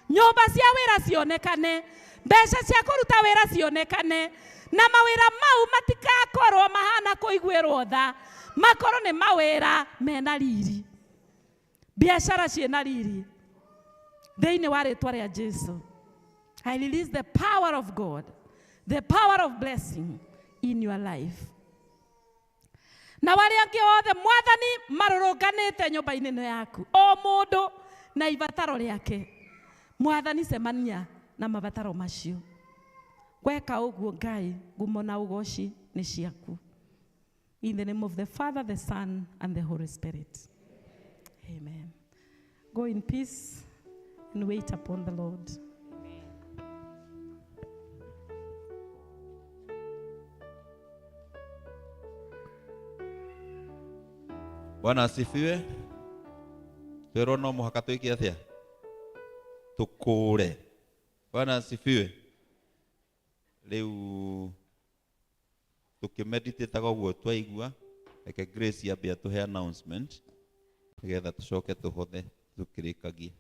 nyũmba cia wĩra cionekane, mbeca cia kũruta wĩra cionekane, na mawĩra mau matikakorwo mahana kũiguĩrwo tha, makorwo nĩ mawĩra mena riri, biacara ciĩna riri thĩinĩ wa rĩtwa rĩa Jesu. I release the power of God, the power of blessing in your life. Na arĩa angĩ othe, Mwathani, marũrũnganĩte nyũmba-inĩ ĩno yaku, o mũndũ na ibataro rĩake, Mwathani, cemania na mabataro macio. Gweka ũguo, Ngai, ngumo na ũgoci nĩ ciaku. In the name of the Father, the Son and the Holy Spirit, amen. Go in peace and wait upon the Lord. Bwana asifiwe. Twĩrwo no mũhaka twĩke atĩa? Tũkũre. Bwana asifiwe. Rĩu tũkĩmeditĩtaga ũguo twaigua, reke Grace yambe atũhe announcement nĩgetha tũcoke tũhothe tũkĩrĩkagie.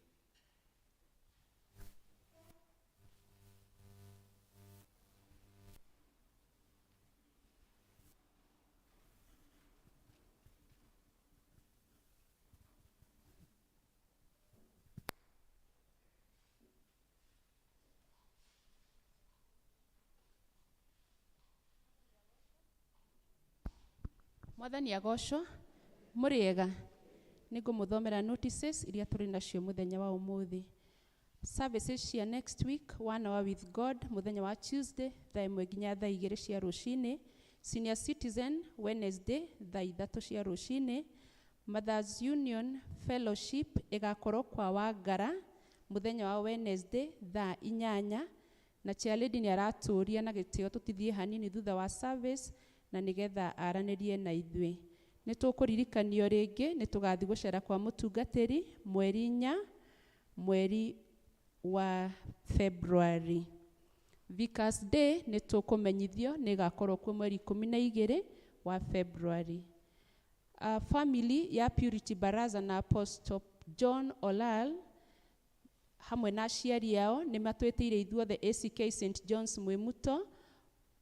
Mwathani agocwo. Mũrĩega. Nĩ ngũmũthomera notices iria tũrĩ nacio mũthenya wa ũmũthĩ. Services cia next week: One Hour with God mũthenya wa Tuesday thaa 1 nginya thaa 2 cia rũcinĩ, Senior Citizen Wednesday thaa 3 cia rũcinĩ, Mothers Union Fellowship ĩgakorwo kwa Wangara mũthenya wa Wednesday thaa 8, na chairlady nĩ aratũria na gĩtĩo tũtithie hanini thutha wa service na nĩgetha aranĩrie na ithuĩ. Nĩ tũkũririkanio rĩngĩ nĩ tũgathiĩ gũcera kwa mũtungatĩri mweri 4 mweri wa February. Vicars Day nĩ tũkũmenyithio nĩ ĩgakorwo kuo mweri 12 wa February. Family ya Purity Baraza na Apostle John Olal hamwe na aciari ao nĩ matwĩtĩire ithuothe ACK St John's Mwimuto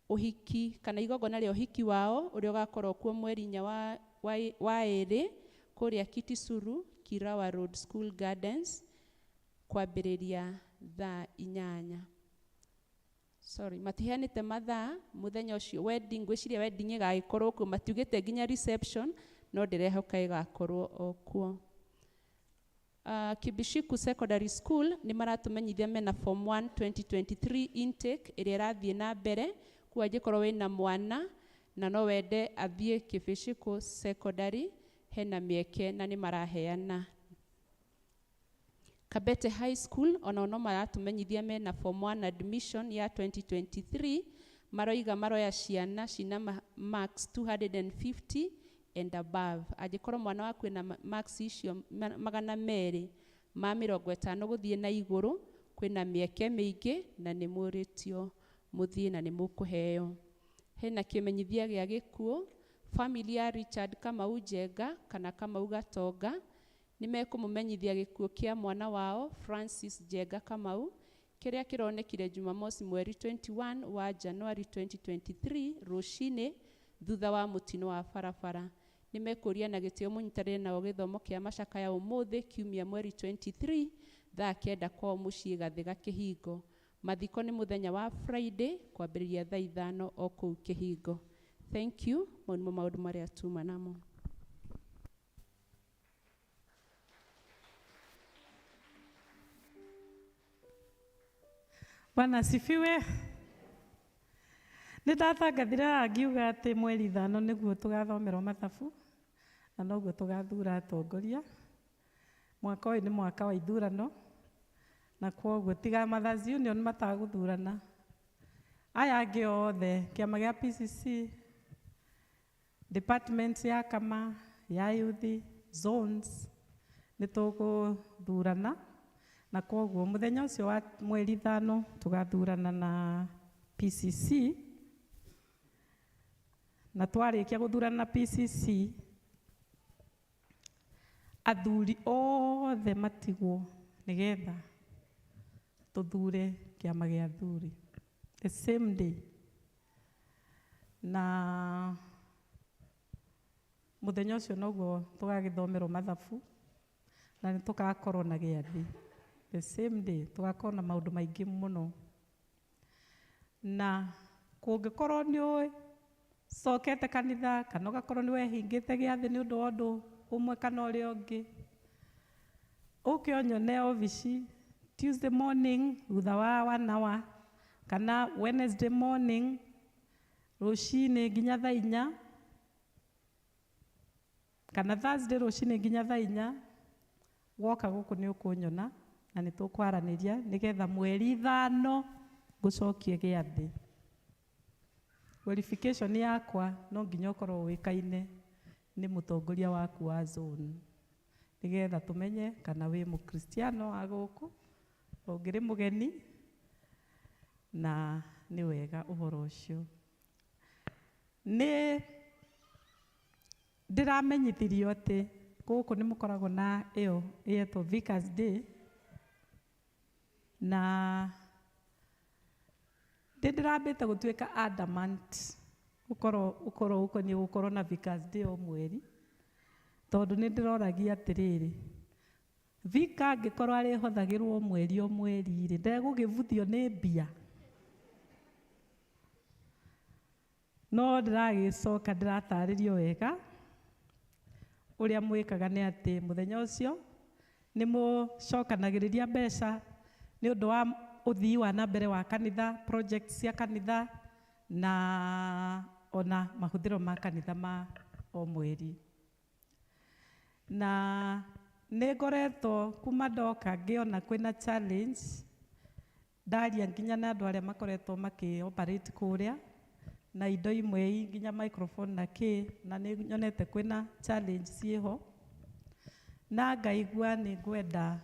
ũhiki kana igongona rĩa ũhiki wao ũrĩa ũgakorwo kuo mweri 4 wa 2 kũrĩa Kitisuru Kirawa Road School Gardens kwambĩrĩria thaa 8. Sorry, matiheanĩte mathaa mũthenya ũcio. Wedding, ngwĩciria wedding ĩgagĩkorwo kuo, matiugĩte nginya reception, no ndĩrehoka ĩgakorwo o kuo. Kibishiku Secondary School nĩ maratũmenyithia mena Form 1 2023 intake ĩrĩa ĩrathiĩ na mbere kuo. Angĩkorwo wĩna mwana na no wende athiĩ Kibishiku Secondary, hena mĩeke na nĩ maraheana. Kabete High School onao no maratũmenyithia mena Form 1 admission ya 2023. Maroiga maroya ciana cina marks 250. and above. Angĩkorwo mwana waku ena marks icio 250 gũthiĩ na igũrũ, kwĩna mĩeke mĩingĩ na nĩ mũrĩtio mũthiĩ na nĩ mũkũheo. Hena kĩmenyithia gĩa gĩkuũ, family ya Richard Kamau Njenga kana Kamau Gatonga nĩ mekũmũmenyithia gĩkuũ kĩa mwana wao Francis Njenga Kamau kĩrĩa kĩronekire Jumamosi mweri 21 wa January 2023 rũcinĩ thutha wa mũtino wa barabara. Nĩ mekũria na gĩtĩo mũnyitanĩre nao gĩthomo kĩa macakaya ũmũthĩ kiumia mweri 23 thaa 9 kwao mũciĩ Gathĩga Kĩhingo. Mathiko nĩ mũthenya wa Friday kwambĩrĩria thaa 5 o kũu Kĩhingo. Thank you. Mau nĩmo maũndũ marĩa tuma namo. Bwana asifiwe. Nĩ ndatangathire haha ngiuga atĩ mweri 5 nĩguo tũgathomerwo mathabu na noguo tũgathura atongoria. Mwaka ũyũ nĩ mwaka wa ithurano na kwoguo tiga Mothers Union matagũthurana, aya angĩ othe kĩama gĩa PCC, department ya kama ya youth zones nĩ tũgũthurana, na kwoguo mũthenya ũcio wa mweri 5 tũgathurana na PCC, na twarĩkia gũthurana na PCC athuri othe matigwo nĩgetha tũthure kĩama gĩa athuri the same day. Na mũthenya ũcio noguo tũgagĩthomerwo mathabu na nĩ tũgakorwo na gĩathĩ the same day, tũgakorwo na maũndũ maingĩ mũno. Na kũngĩkorwo nĩ ũcokete kanitha kana ũgakorwo nĩ wehingĩte gĩathĩ nĩ ũndũ wa ũndũ ũmwe kana ũrĩa ũngĩ, ũke ũnyone obici Tuesday morning thutha wa 1 hour kana Wednesday morning rũcinĩ nginya thaa 4 kana Thursday rũcinĩ nginya thaa 4. Woka gũkũ nĩ ũkũnyona na nĩ tũkwaranĩria nĩgetha mweri 5 ngũcokie gĩathĩ. Qualification yakwa no nginya ũkorwo ũĩkaine nĩ mũtongoria waku wa zone nĩgetha tũmenye kana wĩ mũkristiano wa gũkũ ũngĩrĩ mũgeni, na nĩ wega ũhoro ũcio. Nĩ ndĩramenyithirio atĩ gũkũ nĩ mũkoragwo na ĩyo ĩetwo Vicars Day, na ndĩrambĩte gũtuĩka adamant ũkorwo ũkoniĩ gũkorwo na Vicars Day o mweri, tondũ nĩ ndĩroragia atĩrĩrĩ, Vika angĩkorwo arĩhothagĩrwo mweri o mweri rĩ, ndegũgĩbuthio nĩ mbia. No ndĩragĩcoka ndĩratarĩrio wega ũrĩa mwĩkaga nĩ atĩ mũthenya ũcio nĩ mũcokanagĩrĩria mbeca nĩ ũndũ wa ũthii wa na mbere wa kanitha, projects cia kanitha na ona mahũthĩro ma kanitha ma o mweri. Na nĩ ngoretwo kuma ndoka ngĩona kwĩna challenge, ndaria nginya na andũ arĩa makoretwo makĩ operate kũrĩa na indo imwe nginya microphone na kĩ, na nĩ nyonete kwĩna challenge ciĩho, na ngaigua nĩ ngwenda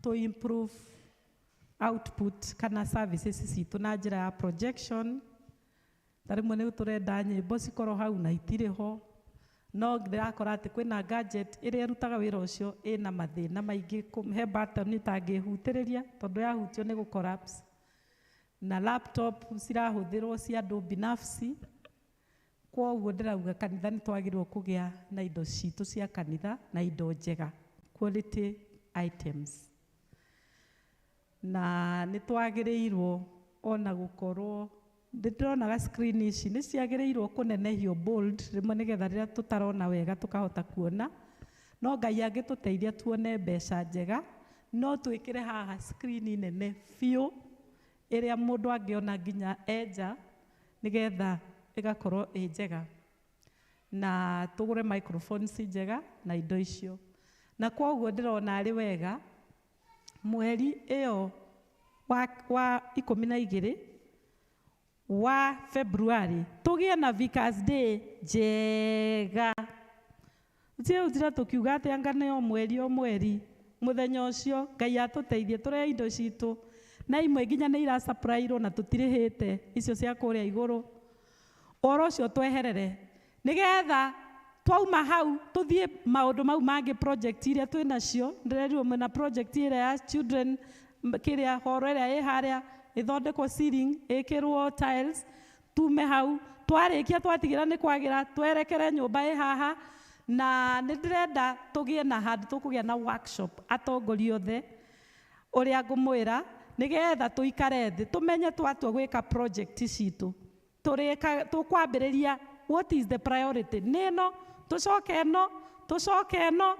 to improve output kana services citũ na njĩra ya projection. Ta rĩmwe nĩ tũrenda nyĩmbo cikorwo hau na itirĩ ho, no ndĩrakora atĩ kwĩna gadget ĩrĩa ĩrutaga wĩra ũcio ĩna mathĩna maingĩ, he button ĩtangĩhutĩrĩria tondũ yahutio nĩ gũ collapse, na laptop cirahũthĩrwo cia andũ binafsi. Kwoguo ndĩrauga kanitha nĩ twagĩrĩirwo kũgĩa na indo citũ cia kanitha na indo njega, quality items, na nĩ twagĩrĩirwo ona gũkorwo ndĩronaga screen ici nĩ ciagĩrĩirwo kũnenehio bold rĩmwe nĩgetha rĩrĩa tũtarona wega tũkahota kuona. No Ngai angĩtũteithia tuone mbeca njega, no twĩkĩre haha screen nene biũ ĩrĩa mũndũ angĩona nginya enja nĩgetha ĩgakorwo ĩ njega, na tũgũre microphones njega na indo icio. Na kwoguo ndĩrona arĩ wega mweri ĩyo wa 12 wa February tũgĩe na Vicars Day njega. Tũtirerutire tũkiuga atĩ anga nĩ o mweri o mweri mũthenya ũcio Ngai atũteithie tũrehe indo citũ na imwe nginya nĩ irasupplyirwo na tũtirĩhĩte icio cia kũrĩa igũrũ. Ũhoro ũcio tweherere nĩgetha twauma hau tũthiĩ maũndũ mau mangĩ project iria twĩ nacio. Ndĩrerirwo mwĩna project ĩrĩa ya children kĩrĩa horo ĩrĩa ĩ harĩa ĩthondekwo ceiling ĩkĩrwo tiles, tume hau twarĩkia twatigĩra nĩ kwagĩra twerekere nyũmba ĩ haha. Na nĩ ndĩrenda tũgĩe na handũ tũkũgĩa na workshop atongoria othe ũrĩa ngũmwĩra nĩgetha tũikare thĩ tũmenye twatua gwĩka project citũ tũrĩka tũkwambĩrĩria what is the priority, nĩ ĩno tũcoke ĩno tũcoke ĩno,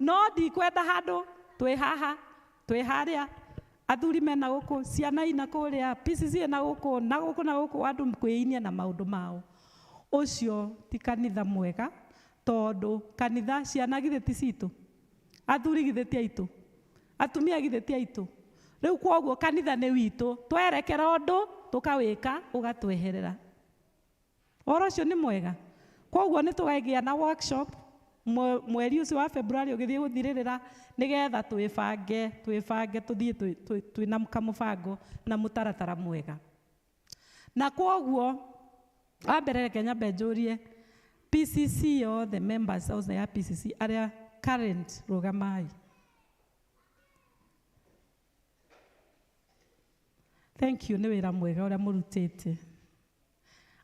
no ndikwenda handũ twĩ haha twĩ harĩa athuri mena gũkũ ciana ina kũrĩa PCC ina gũkũ na gũkũ na gũkũ andũ kwĩinia na maũndũ mao. Ũcio ti kanitha mwega tondũ kanitha ciana githĩ ti citũ, athuri githĩ ti aitũ, atumia githĩ ti aitũ. Rĩu kwoguo kanitha nĩ witũ, twerekera ũndũ tũkawĩka ũgatweherera. Ũhoro ũcio nĩ mwega. Kwoguo nĩ tũgagĩa na workshop mweri ũcio wa February ũgĩthiĩ gũthirĩrĩra nĩgetha twĩbange twĩbange tũthiĩ twĩna kamũbango na mũtaratara mwega. Na kwoguo wa mbere reke nyambe njũrie PCC othe members othe ya PCC arĩa current rũgamai. Thank you, nĩ wĩra mwega ũrĩa mũrutĩte.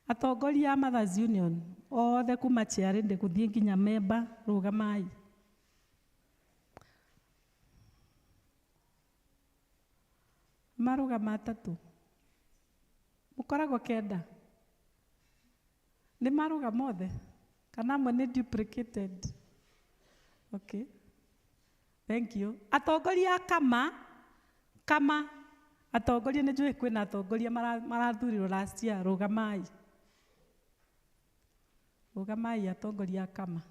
Atongoria a Mothers Union othe kuma chairlady gũthiĩ nginya member rũgamai. Marũgama atatũ. Mũkoragwo kenda. Nĩ marũgama othe? Kana amwe nĩ duplicated? Okay. Thank you. Atongoria a kama, kama atongoria nĩ njũĩ kwĩna atongoria marathurirwo last year, rũgamai. Rũgamai atongoria a kama.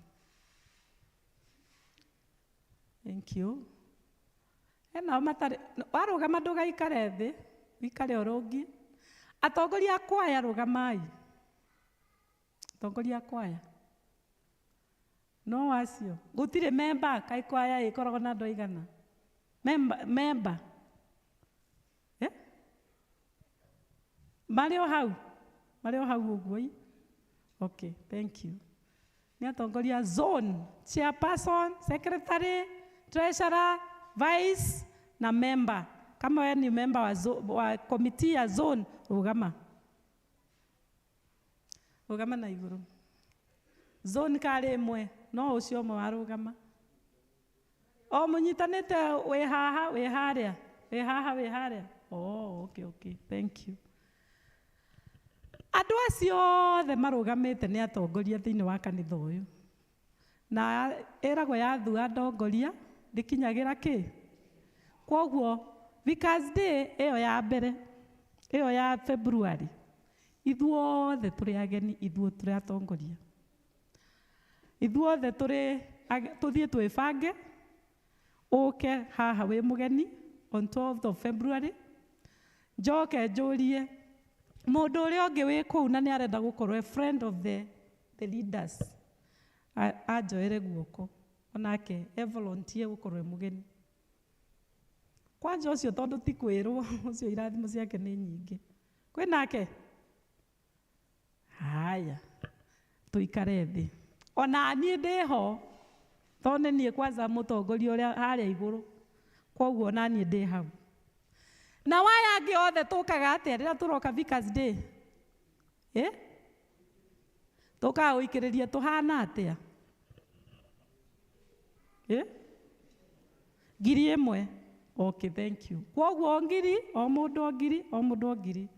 Thank you. Hena o matarĩ, warũgama ndũgaikare thĩ, wĩikare ũrũngiĩ. Atongoria a kwaya rũgamai. Atongoria a kwaya. No acio. Gũtirĩ member, kaĩ kwaya ĩkoragwo na andũ aigana? Member, member. Marĩ o hau? Marĩ o hau ũguo ĩ? Okay, thank you. Nĩ atongoria zone, chairperson, secretary, treasurer, vice na member. Kama wewe ni member wa committee ya zone, rũgama. Rũgama na igũrũ. Zone karĩ ĩmwe, no ũcio ũmwe warũgama. O mũnyitanĩte wĩ haha, wĩ harĩa, wĩ haha, wĩ harĩa. Oh, okay, okay, thank you. Andũ acio othe marũgamĩte nĩ atongoria thĩinĩ wa kanitha ũyũ. Na ĩragwo yathua ndongoria ndĩkinyagĩra kĩ. Kwoguo Vicars Day ĩyo ya mbere, ĩyo ya February, ithuothe tũrĩ ageni, ithuĩ tũrĩ atongoria. Ithuothe tũthiĩ twĩbange, ũke haha wĩ mũgeni on 12th of February. Njoke njũrie mũndũ ũrĩa ũngĩ wĩ kũu na nĩ arenda gũkorwo a friend of the leaders, anjoere guoko onake e volunteer gũkorwo e mũgeni. Kwanja ũcio tondũ ti kwĩrwo, ũcio irathimo ciake nĩ nyingĩ. Kwĩ nake? Haya, tũikare thĩ. Ona niĩ ndĩho, tondũ nĩ niĩ kwanza mũtongoria ũrĩa harĩa igũrũ. Kwoguo ona niĩ ndĩ hau. Na waya angĩ othe tũkaga atĩa rĩrĩa tũroka Vicars Day? Tũkaga gũikĩrĩria tũhana atĩa? Ngiri ĩmwe. Okay, thank you. Kwoguo ngiri, o mũndũ o ngiri, o mũndũ o ngiri.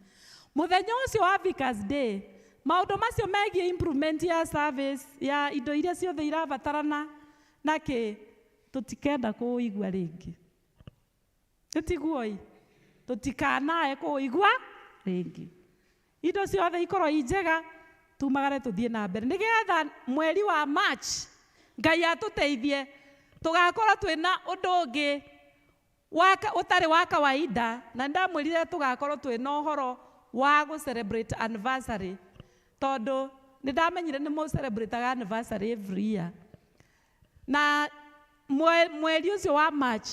Mũthenya ũcio wa Vicars Day, maũndũ macio megiĩ improvement ya service, ya indo iria ciothe irabatarana na kĩ, tũtikenda kũũigua rĩngĩ. Tũtiguo ĩ? Tũtikanae kũũigua rĩngĩ. Indo ciothe ikorwo i njega, tumagare tũthiĩ na mbere. Nĩgetha mweri wa March, Ngai atũteithie, tũgakorwo twĩna ũndũ ũngĩ ũtarĩ wa kawaida, na ndamwĩrire tũgakorwo twĩna ũhoro wa gũ celebrate anniversary, tondũ nĩ ndamenyire nĩ mũ celebrate anniversary every year. Na mweri ũcio wa March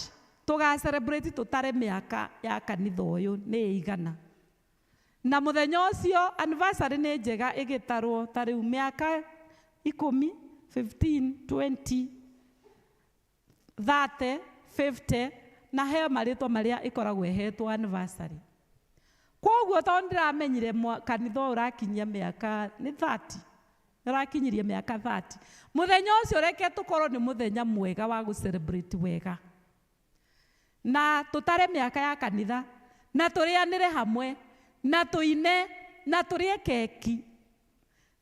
tũga celebrate tũtare mĩaka ya kanitha ũyũ nĩ ĩigana. Na mũthenya ũcio anniversary nĩ njega ĩgĩtarwo ta rĩu mĩaka 10, 15, 20, 30, 50 na heo marĩtwa marĩa ĩkoragwo ĩhetwo anniversary. Koguo tondũ ndĩramenyire kanitha ũyũ ũrakinyia mĩaka nĩ 30, ũrakinyirie mĩaka 30. Mũthenya ũcio reke tũkorwo nĩ mũthenya mwega wa gũ celebrate wega. Na tũtare mĩaka ya kanitha, na tũrĩanĩre hamwe, na tũine, na tũrĩe keki.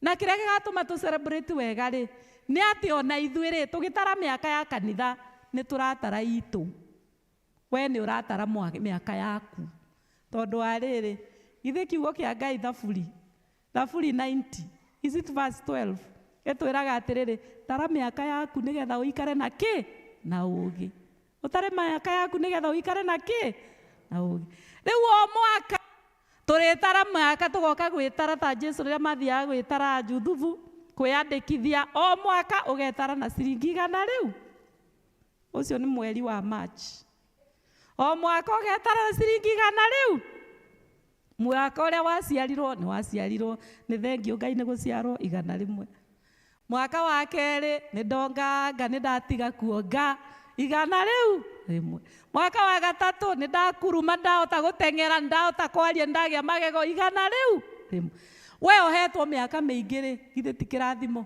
Na kĩrĩa gĩgatũma tũ celebrate wega rĩ, nĩ atĩ ona ithuĩ rĩ, tũgĩtara mĩaka ya kanitha, nĩ tũratara itũ. We nĩ ũratara mĩaka yaku. Tondũ wa rĩrĩ, githĩ kiugo kĩa Ngai Thaburi, Thaburi 90, is it verse 12? Ĩtwĩraga atĩrĩrĩ, tara mĩaka yaku nĩgetha ũikare na kĩ? Na ũũgĩ. Ũtare mĩaka yaku nĩgetha ũikare na kĩ? Na ũũgĩ. Rĩu o mwaka tũrĩtara mĩaka tũgoka gwĩtara ta Jesu rĩrĩa mathiaga gwĩtara Juthubu, kwĩyandĩkithia o mwaka ũgetara na ciringi igana rĩu. Ũcio nĩ mweri wa March. O mwaka ũgetara na ciringi igana rĩu. Mwaka ũrĩa waciarirwo nĩ waciarirwo nĩ thengio Ngai nĩ gũciarwo igana rĩmwe. Mwaka wa kerĩ nĩ ndonganga nĩ ndatiga kuonga igana rĩu rĩmwe. Mwaka wa gatatũ nĩ ndakuruma ndahota gũteng'era ndahota kwaria ndagĩa magego igana rĩu rĩmwe. We ũhetwo mĩaka mĩingĩ rĩ, githĩ ti kĩrathimo?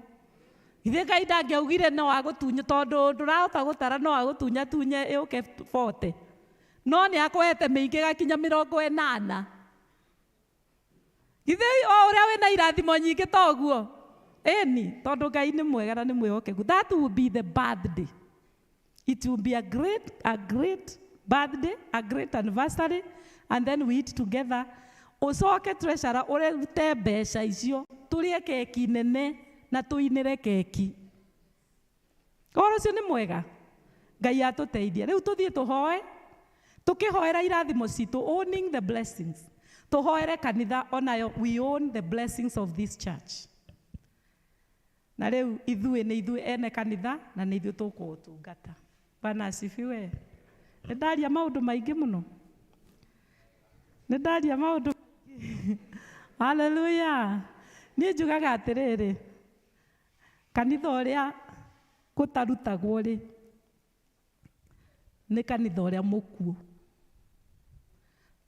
Githĩ Ngai ndangĩaugire no agũtunye tondũ ndũrahota gũtara no agũtunya tunye ĩũke 40. No nĩ akũhete mĩingĩ ĩgakinya 80. Githĩ o ũrĩa wĩna irathimo nyingĩ toguo? Ĩni, tondũ Ngai nĩ mwega na nĩ mwĩhokeku. That will be the birthday. It will be a great birthday, a great anniversary, and then we eat together. Ũcoke treasurer ũrute mbeca icio, tũrĩe keki nene na tũinĩre keki. Ũhoro ũcio nĩ mwega. Ngai atũteithie. Rĩu tũthiĩ tũhoe, tũkĩhoera irathimo citũ, owning the blessings. Tũhoere kanitha onayo, we own the blessings of this church. Na rĩu ithuĩ nĩ ithuĩ ene kanitha na nĩ ithuĩ tũkũũtungata. Bwana asifiwe. Nĩ ndaria maũndũ maingĩ mũno. Nĩ ndaria maũndũ maingĩ. Hallelujah. Niĩ njugaga atĩrĩrĩ, kanitha ũrĩa gũtarutagwo rĩ, nĩ kanitha ũrĩa mũkuũ.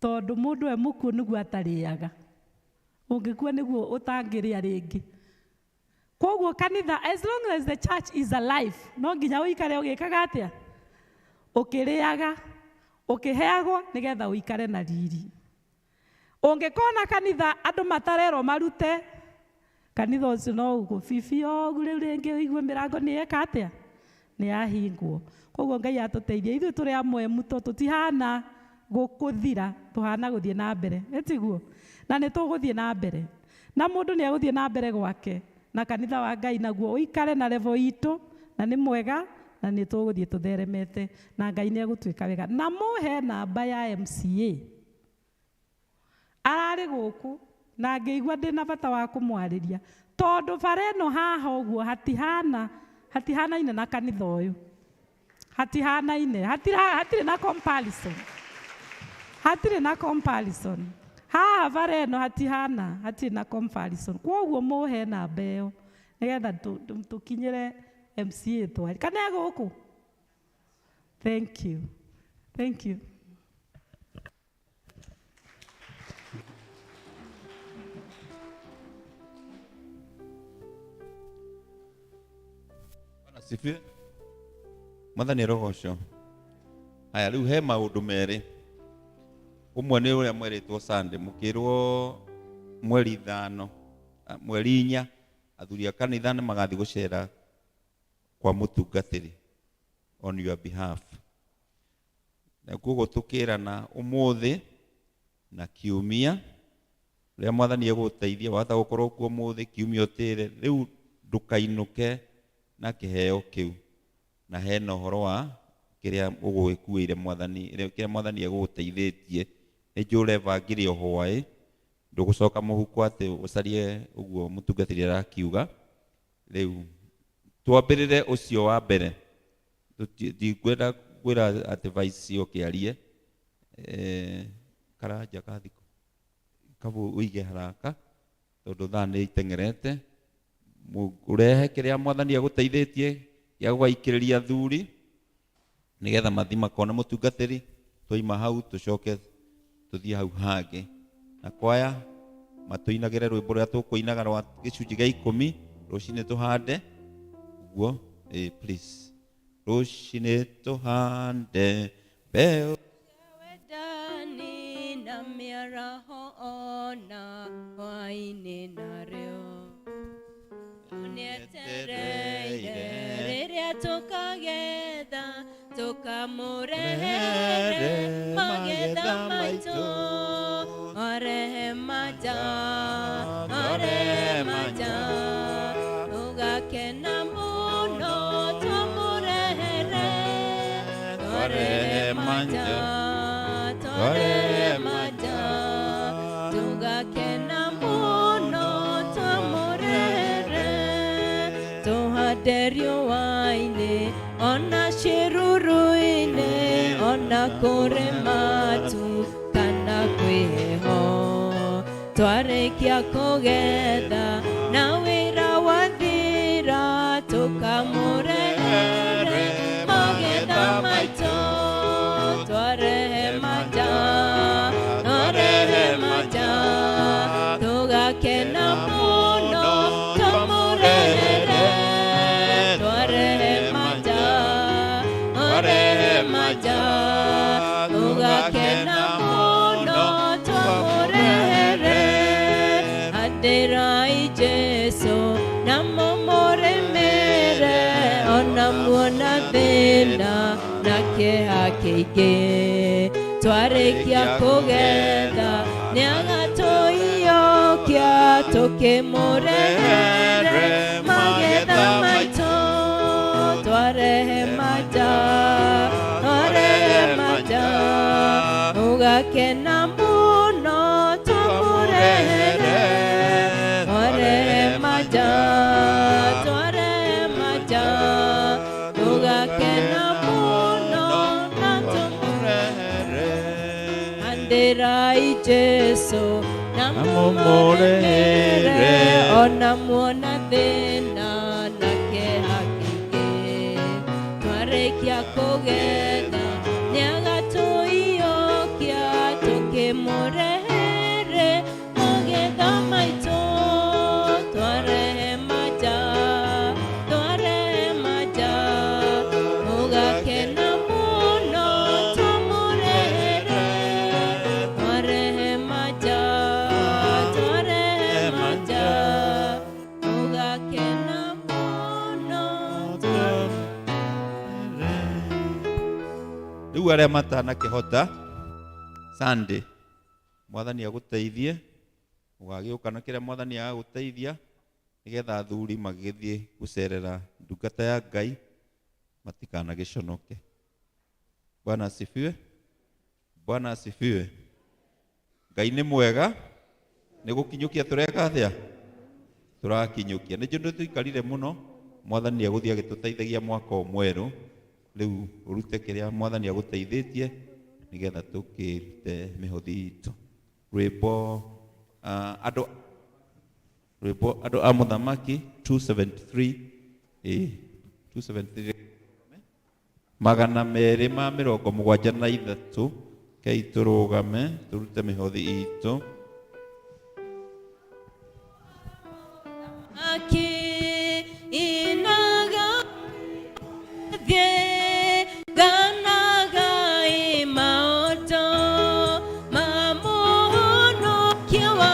Tondũ mũndũ e mũkuũ nĩguo atarĩaga. Ũngĩkua nĩguo ũtangĩrĩa rĩngĩ. Koguo kanitha, as long as the church is alive, no nginya ũikare ũgĩkaga atĩa? Ũkĩrĩaga, ũkĩheagwo nĩgetha ũikare na riri. Ũngĩkona kanitha andũ matarerwo marute, kanitha ũcio no ũgũbibio ũguo rĩu rĩngĩ ũigue mĩrango nĩ yeka atĩa? Nĩ yahingwo. Koguo Ngai atũteithie, ithuĩ tũrĩ amwe mũto tũtihana gũkũthira, tũhana gũthiĩ na mbere. Ĩtiguo? Na nĩ tũgũthiĩ na mbere. Na mũndũ nĩ egũthiĩ na mbere gwake. Na kanitha wa Ngai naguo ũikare na level itũ, na nĩ mwega, na nĩ tũgũthiĩ tũtheremete, na Ngai nĩ egũtuĩka wega. Na mũhe namba ya MCA. Ararĩ gũkũ, na ngĩigua ndĩna bata wa kũmwarĩria. Tondũ bara ĩno haha ũguo hatihanaine na kanitha ũyũ. Hatihanaine, hatirĩ na comparison. Hatirĩ na comparison. Haha bara ĩno hatihana, hatirĩ na comparison. Kwoguo mũhe namba ĩyo nĩgetha tũkinyĩre MCA twari. Kana e gũkũ? Thank you. Thank you. Bwana asifiwe. Mwathani arogocwo. Haya, rĩu he maũndũ merĩ. Ũmwe nĩ ũrĩa mwerĩtwo Sunday, mũkĩrwo mweri 5, mweri 4, athuri a kanitha nĩ magathiĩ gũcera kwa mũtungatĩri on your behalf. Na koguo tũkĩrana ũmũthĩ na kiumia, ũrĩa Mwathani egũgũteithia, wahota gũkorwo kuo ũmũthĩ, kiumia ũtĩre, rĩu ndũkainũke na kĩheo kĩu. Na hena ũhoro wa kĩrĩa ũgũgĩkuĩire Mwathani, kĩrĩa Mwathani egũgũteithĩtie. Nĩ njũĩ ũrebangire o hwaĩ, ndũgũcoka mũhuko atĩ ũcarie ũguo mũtungatĩri arakiuga. Rĩu twambĩrĩre ũcio wa mbere. Ndikwenda kwĩra atĩ vice oke arie. Karanja kathiko kabu ũige haraka tondũ thaa nĩ iteng'erete. Ũrehe kĩrĩa mwathani agũteithĩtie gĩa gũgaikĩrĩria athuri nĩgetha mathi makone mũtungatĩri. Twaima hau tũcoke tũthiĩ hau hangĩ na kwaya matũinagĩre rwĩmbo rũrĩa tũkũinaga rwa gĩcunjĩ gĩa ikũmi rũcinĩ tũhande ũguo. Please, rũcinĩ tũhande mbeũ wendani na mĩaraho ona hwaĩ-inĩ narĩo nĩetereire rĩrĩa tũkagetha tũkamũrehere magetha maitũ. Orehe maja, orehe maja, ũgakena mũno twamũrehere. Orehe maja, twarehe maja, tũgakena mũno twamũrehere. Tũhande riũa-inĩ ona ciĩruru-inĩ ona kũrĩ matu kana kwĩ heho. Twarĩkia kũgetha na wĩra wathira tũkamũrehere magetha maitũ. Twarehe maja, twarehe maja, tũgakena mũno twamũrehere. Twarehe maja, twarehe maja, tũgakena mũno twamũrehere. Handĩrai Jesũ na mũmũrĩmĩre ona muona thĩna na kĩeha kĩingĩ. Twarĩkia kũgetha nĩagatũiyũkia tũkĩmũrehere magetha maitũ. Twarehe maja, twarehe maja, ũgakena mũno twamũrehere. Twarehe maja, twarehe maja, tũgakena mũno na tũmũrehere. Handĩrai Jesũ na mũmũrĩmĩre ona muona thĩna na kĩeha kĩingĩ. Twarĩkia kũgetha nĩagatũiyũkia tũkĩmũrehere magetha maitũ. Twarehe maja, twarehe maja, ũgakena mũno twamũrehere. Twarehe maja, twarehe maja, ũgakena mũno. Rĩu arĩa matanakĩhota Sunday, mwathani agũteithie ũgagĩũka na kĩrĩa mwathani agagũteithia nĩgetha athuri magĩthiĩ gũcerera ndungata ya Ngai matikanagĩconoke. Bwana asifiwe. Bwana asifiwe. Ngai nĩ mwega. Nĩ gũkinyũkia tũreka atĩa? Tũrakinyũkia. Nĩ njũĩ tũikarire mũno, mwathani agũthiĩ agĩtũteithagia mwaka o mwerũ. Rĩu ũrute kĩrĩa mwathani agũteithĩtie nĩgetha tũkĩrute mĩhothi itũ. Rwĩmbo andũ rwĩmbo andũ a mũthamaki 273, 273, 273. Kei tũrũgame tũrute mĩhothi itũ. Aki inaga thie ganaga imaoto mamono kiwa.